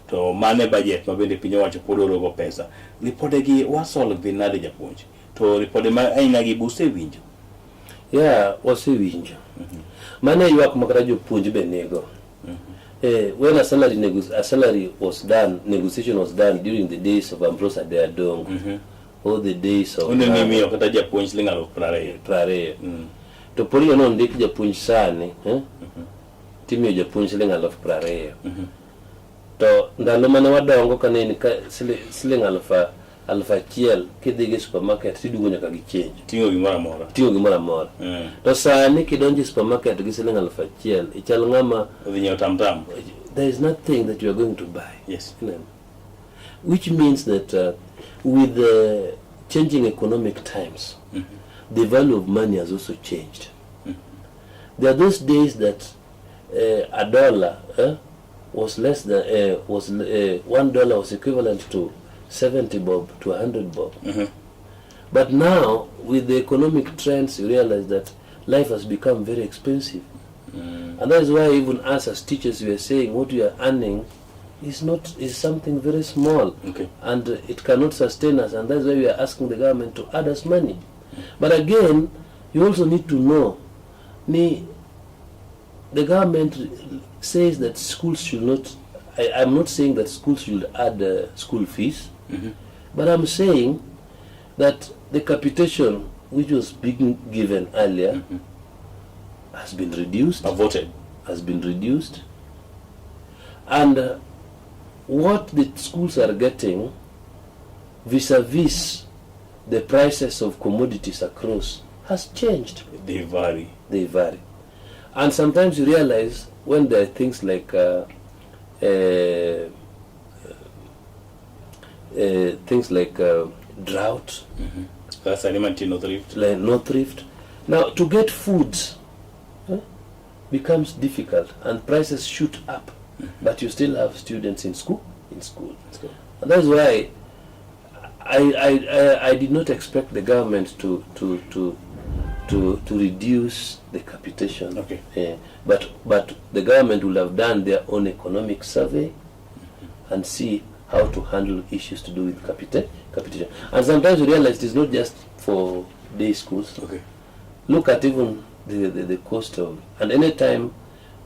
To mano e budget ma bende piny owacho pod orogo pesa. Ripodegi wasolve dhi nade japuonj? To ripode ma aina gi busewinjo? Yeah, wasewinjo. Mano e ywak ma kata jopuonj be nigo. When a salary was done, negotiation was done during the days of Ambrose Adeya Adongo, or the days of Oneno ni imiyo kata japuonj siling 20,000. 20. To pod ineno nondik japuonj sani, eh? Timiyo japuonj siling 20,000. To ndalo mane wadongo kane en ka siling 1000 kidhi gi supermarket tiduogo nyaka gi change. Ting'o gimoro amora. Ting'o gimoro amora. To sani kidonjo e supermarket gi siling 1000 ichal ng'ama odhi nyiewo tam tam. There is nothing that you are going to buy. Yes. You know? Which means that with the changing economic times, the value of money has also changed. There are those days that a dollar was less than, was $1 was equivalent to 70 bob to 100 bob. But now, with the economic trends, you realize that life has become very expensive. And that is why even us as teachers, we are saying what we are earning is not, is something very small. And it cannot sustain us, and that's why we are asking the government to add us money. But again, you also need to know, ni, the government says that schools should not, I'm not saying that schools should add school fees, but I'm saying that the capitation which was being given earlier has been reduced. Aborted. Has been reduced. And what the schools are getting vis-a-vis the prices of commodities across has changed. They vary. They vary. And sometimes you realize when there are things like drought, That's an element in North Rift. Like North Rift. Now, to get foods becomes difficult and prices shoot up, but you still have students in school. In school. That's good. And that's why I did not expect the government to reduce the capitation. But the government will have done their own economic survey and see how to handle issues to do with capitation. And sometimes you realize it is not just for day schools. Look at even the cost of, and any time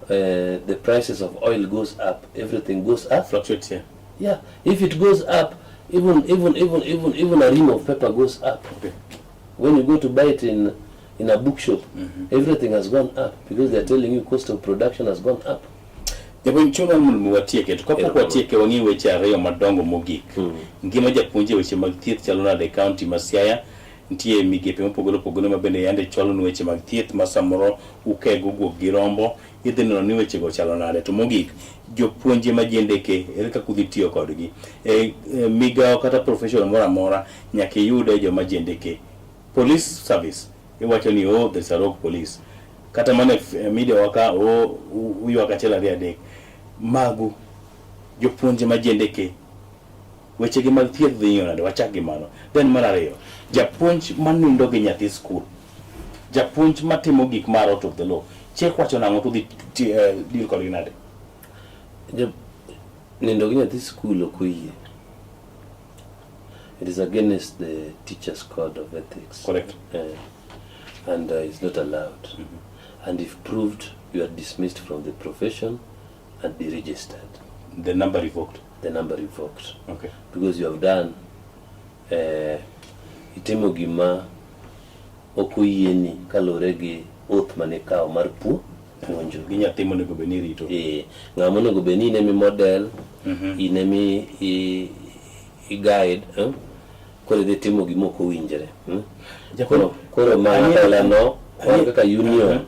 the prices of oil goes up, everything goes up. Fluctuates, yeah. Yeah. If it goes up, even a ream of paper goes up. When you go to buy it in a bookshop, everything has gone up because they are telling you cost of production has gone up. Japuonj, chuno mondo watieke, to kapok watieke wang'i weche ariyo madongo mogik. Ngima japuonj e weche mag thieth chalo nade e kaunti ma Siaya? Nitie migepe mopogore opogore ma bende yande chwalonu weche mag thieth ma samoro ukego guok gi rombo, idhi neno ni wechego chalo nade. To mogik, jopuonje ma jendeke, ere kaka udhi tiyo kodgi? E migawo kata profession moro amora nyaka iyude joma jendeke. Police service, iwacho ni oh, there's a rogue police. Kata mana e media wa ka, oh, uywak achiel ariyo adek. Magu, jopuonje ma jendeke, wechegi mag thieth dhi ng'iyo nade? Wachak gi mano. Then mar ariyo, japuonj manindo gi nyathi skul, japuonj matimo gik mar out of the law, chik wacho nang'o to dhi deal kodgi nade? Nindo gi nyathi skul ok oyie. It is against the teacher's code of ethics. And it's not allowed. And if proved, you are dismissed from the profession and deregistered. The number revoked. The number revoked. Because you have done, itimo gima ok oyieni kaluwore gi oath mane ikawo mar puonjo. Gi nyathi monego bed ni irito. Ng'ama onego bed ni in emi model, in emi i guide, Koro idhi timo gima ok owinjore. Koro mana no, wan kaka union,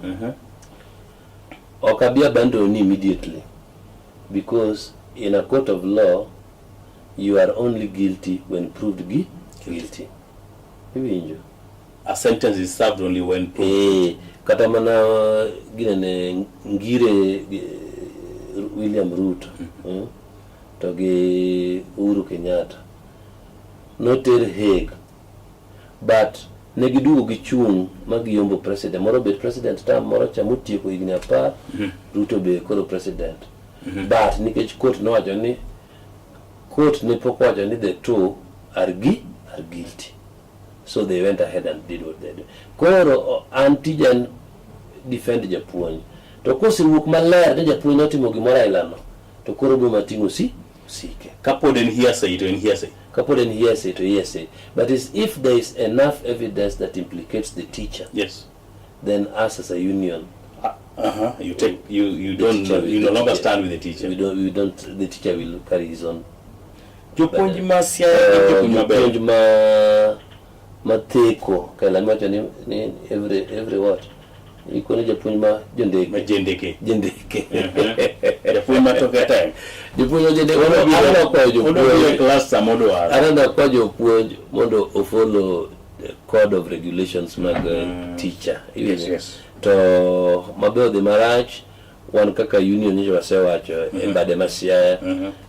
ok abi abandon ni immediately, because in a court of law, you are only guilty when proved guilty. Iwinjo? A sentence is served only when proved. Kata mana ginene Ngire William Ruto, to gi Uhuru Kenyatta noter Hague, but Ne giduogo gichung' ma giyombo president moro obet president term moro cha motieko higni 10. Ruto be koro president, but nikech court nowacho ni, court ne pok owacho ni the two are guilty, so they went ahead and did what they did. Koro an tija en defend japuonj, to kosewuok maler ni japuonj notimo gimoro ailano, to koro biro mating'o si osike. Kapod en hearsay to en hearsay. Kapod en hearsay to hearsay, but is if there is enough evidence that implicates the teacher, then us as a union, You take you the don't teacher you the no longer teacher- stand with the teacher. We don't, the teacher will carry his own. Jopuonj ma Siaya gin jopuonj maber. Jopuonj ma matheko kaila miwacho ni every what ikone japuonj ma jondeke. Ma jendeke. Jendeke. Japuonj ma toke tek. Japuonj ma jendeke. Aneno kwayo Odwa biro e jopuonj class sama odwaro. Aneno kwa jopuonj mondo ofollow the code of regulations mag teacher. Iwinjo? Yes. To mabe odhi marach, wan kaka union nyocha wasewacho e bade ma Siaya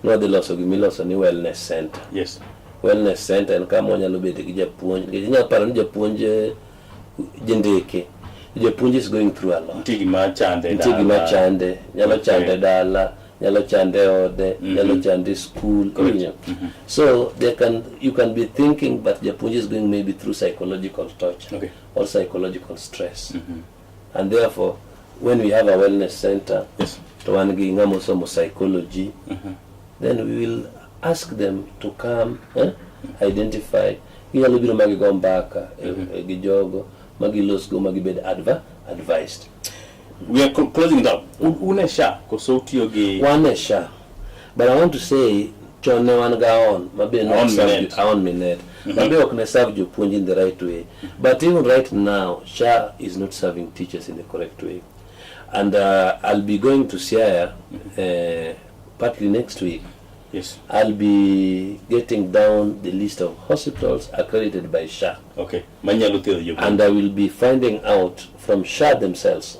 ni wadhi loso gimiloso ni wellness center. Wellness center en kama wanyalo bede gi japuonj, nikech inyalo paro ni japuonj jendeke, japuonj is going through a lot. Nitie gima chande Nitie gima dala. chande, nyalo chande dala, nyalo chande ode, nyalo chande school. Iwinjo? So they can you can be thinking, but japuonj is going maybe through psychological torture or psychological stress, and therefore when we have a wellness center, to wan gi ng'ama osomo psychology, then we will ask them to come, identify, ginyalo biro ma gigo mbaka gi jogo ma gilosgo ma gibed advised. We are closing it up. Un e SHA koso utiyo gi Wan e SHA, but I want to say chon ne wan ga on mabe ne Aon ok serve Minet. Aon Minet mabe ok ne serve jopuonj in the right way, but even right now SHA is not serving teachers in the correct way, and I'll be going to Siaya partly next week. I'll be getting down the list of hospitals accredited by SHA. Okay, manyalo thiedho jopuonj. And I will be finding out from SHA themselves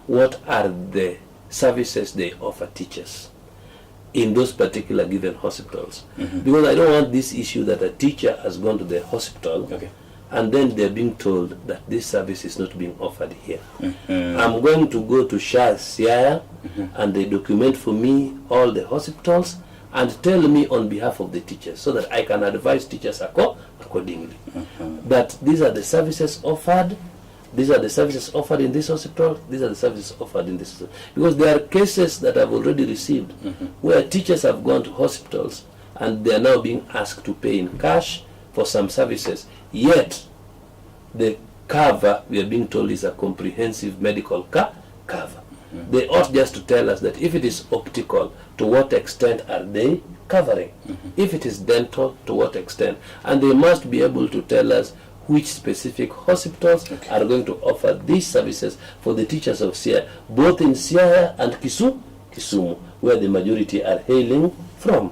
what are the services they offer teachers in those particular given hospitals. Because I don't want this issue that a teacher has gone to the hospital and then they're being told that this service is not being offered here. I'm going to go to SHA Siaya and they document for me all the hospitals and tell me on behalf of the teachers so that I can advise teachers accordingly. That these are the services offered, these are the services offered in this hospital, these are the services offered in this hospital. Because there are cases that I've already received where teachers have gone to hospitals and they are now being asked to pay in cash for some services. Yet, the cover we are being told is a comprehensive medical cover. They ought just to tell us that if it is optical, to what extent are they covering? If it is dental, to what extent? And they must be able to tell us which specific hospitals are going to offer these services for the teachers of Siaya, both in Siaya and Kisumu, where the majority are hailing from.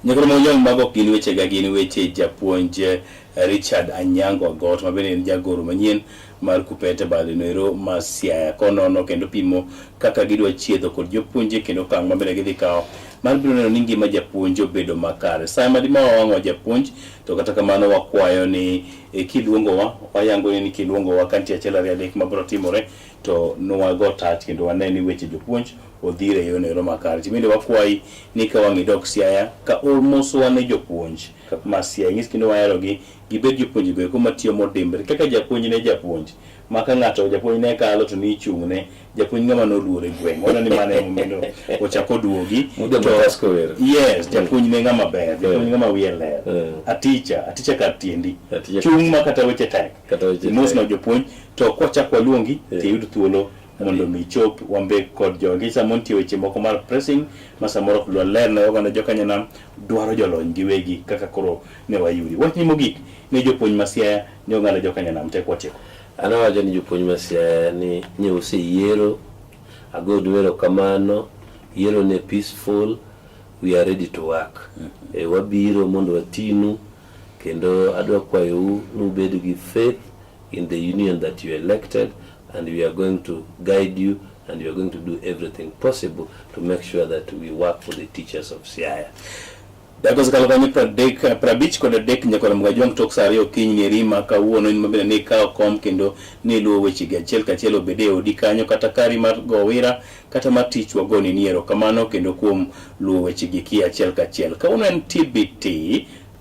Nyakoro mojong mago ok gin weche ga, gin weche japuonj Richard Anyango Agot, ma bende en jagoro manyien mar KUPPET e bade noero ma Siaya, konono kendo pimo kaka gidwa chiedho kod jopuonje kendo okang' ma bende gidhi kawo mar biro neno ni ngima japuonj obedo makare. Sa ma dima wawang'o japuonj, to kata kamano wakwayo ni kiluongowa, wayango ni kiluongowa ka nitie achiel ariyo adek mabiro timore to nwago tach kendo wane ni weche jopuonj odhire e yono ero makare. To bende wakwayi ni ka wang' idok Siaya ka or moswa ne jopuonj ma Siaya, nyis kendo waherogi, gibed jopuonj go eko matiyo modimbre kaka japuonj ne japuonj ma ka ng'ato japuonj ne kalo to ni ichung'ne japuonj ng'ama noluor e gweng', waneno ni mano emomiyo ochako oduogi. Muda Matasko wero. Yes, japuonj ne ng'ama ber, japuonj ng'ama wiye ler, aticha aticha kar tiendi chung' ma kata weche tek. Kata weche mos tek. No jopuonj to kwachak waluongi to iyud thuolo mondo mi ichop wambek kod jogi sama nitie weche moko mar pressing ma samoro ok dwa ler ne oganda jokanyanam dwaro jolony giwegi kaka koro ne wayudi wachni mogik ne jopuonj ma Siaya ne oganda jokanyanam tek watieko. An awacho ni jopuonj ma Siaya ni nye oseyiero, agonu erokamano, yiero ne peaceful, we are ready to work. Wabiro mondo watinu kendo adwa kwayou ni ubed gi faith in the union that you elected, and we are going to guide you and we are going to do everything possible to make sure that we work for the teachers of Siaya. Dakika osekalo kanyo pradek prabich kod adek nyaka Ramogi Ajwang' tok saa ariyo okinyi ni rima kawuono in mabende ne ikawo kom kendo ne iluwo wechegi achiel kachiel obed e odi kanyo kata kari mar go wira kata mar tich wagoni ni erokamano kendo kuom luwo wechegi ki achiel kachiel. Kawuono en TBT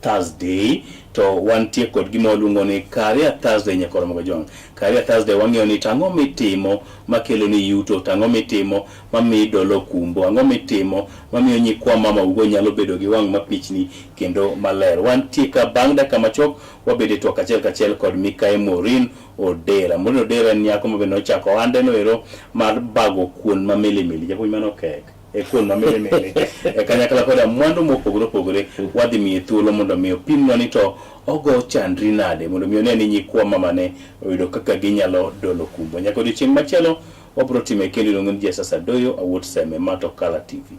Thursday to wantie kod gima waluongo ni Career Thursday nyaka Ramogi Ajwang'. Career Thursday wang'iyo ni to ang'o mitimo makelo ni yuto, to ang'o mitimo mamiyi dolo kumbo, ang'o mitimo mamiyo nyikwa mama ugo nyalo bedo gi wang' mapichni kendo maler. Wantie ka bang' dakika machuok wabedo e twak achiel kachiel kod Mikayi Maureen Odera. Maureen Odera en nyako ma bende nochako ohande no ero mar bago kuon ma milimili. Japuonj mano kek. E kuon ma milimili. E kanyakla koda mwandu mopogore opogore wadhi miye thuolo mondo mi opimnwa ni to ogo chandri nade mondo mi one ni nyikwa mamane oyudo kaka ginyalo dolo kumbo. Nyaka odiochieng' machielo wabro time kendo iluongo ni Jesus Adoyo awuot Seme ma to Kala TV.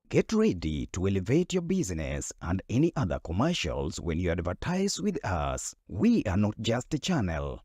Get ready to elevate your business and any other commercials when you advertise with us. We are not just a channel.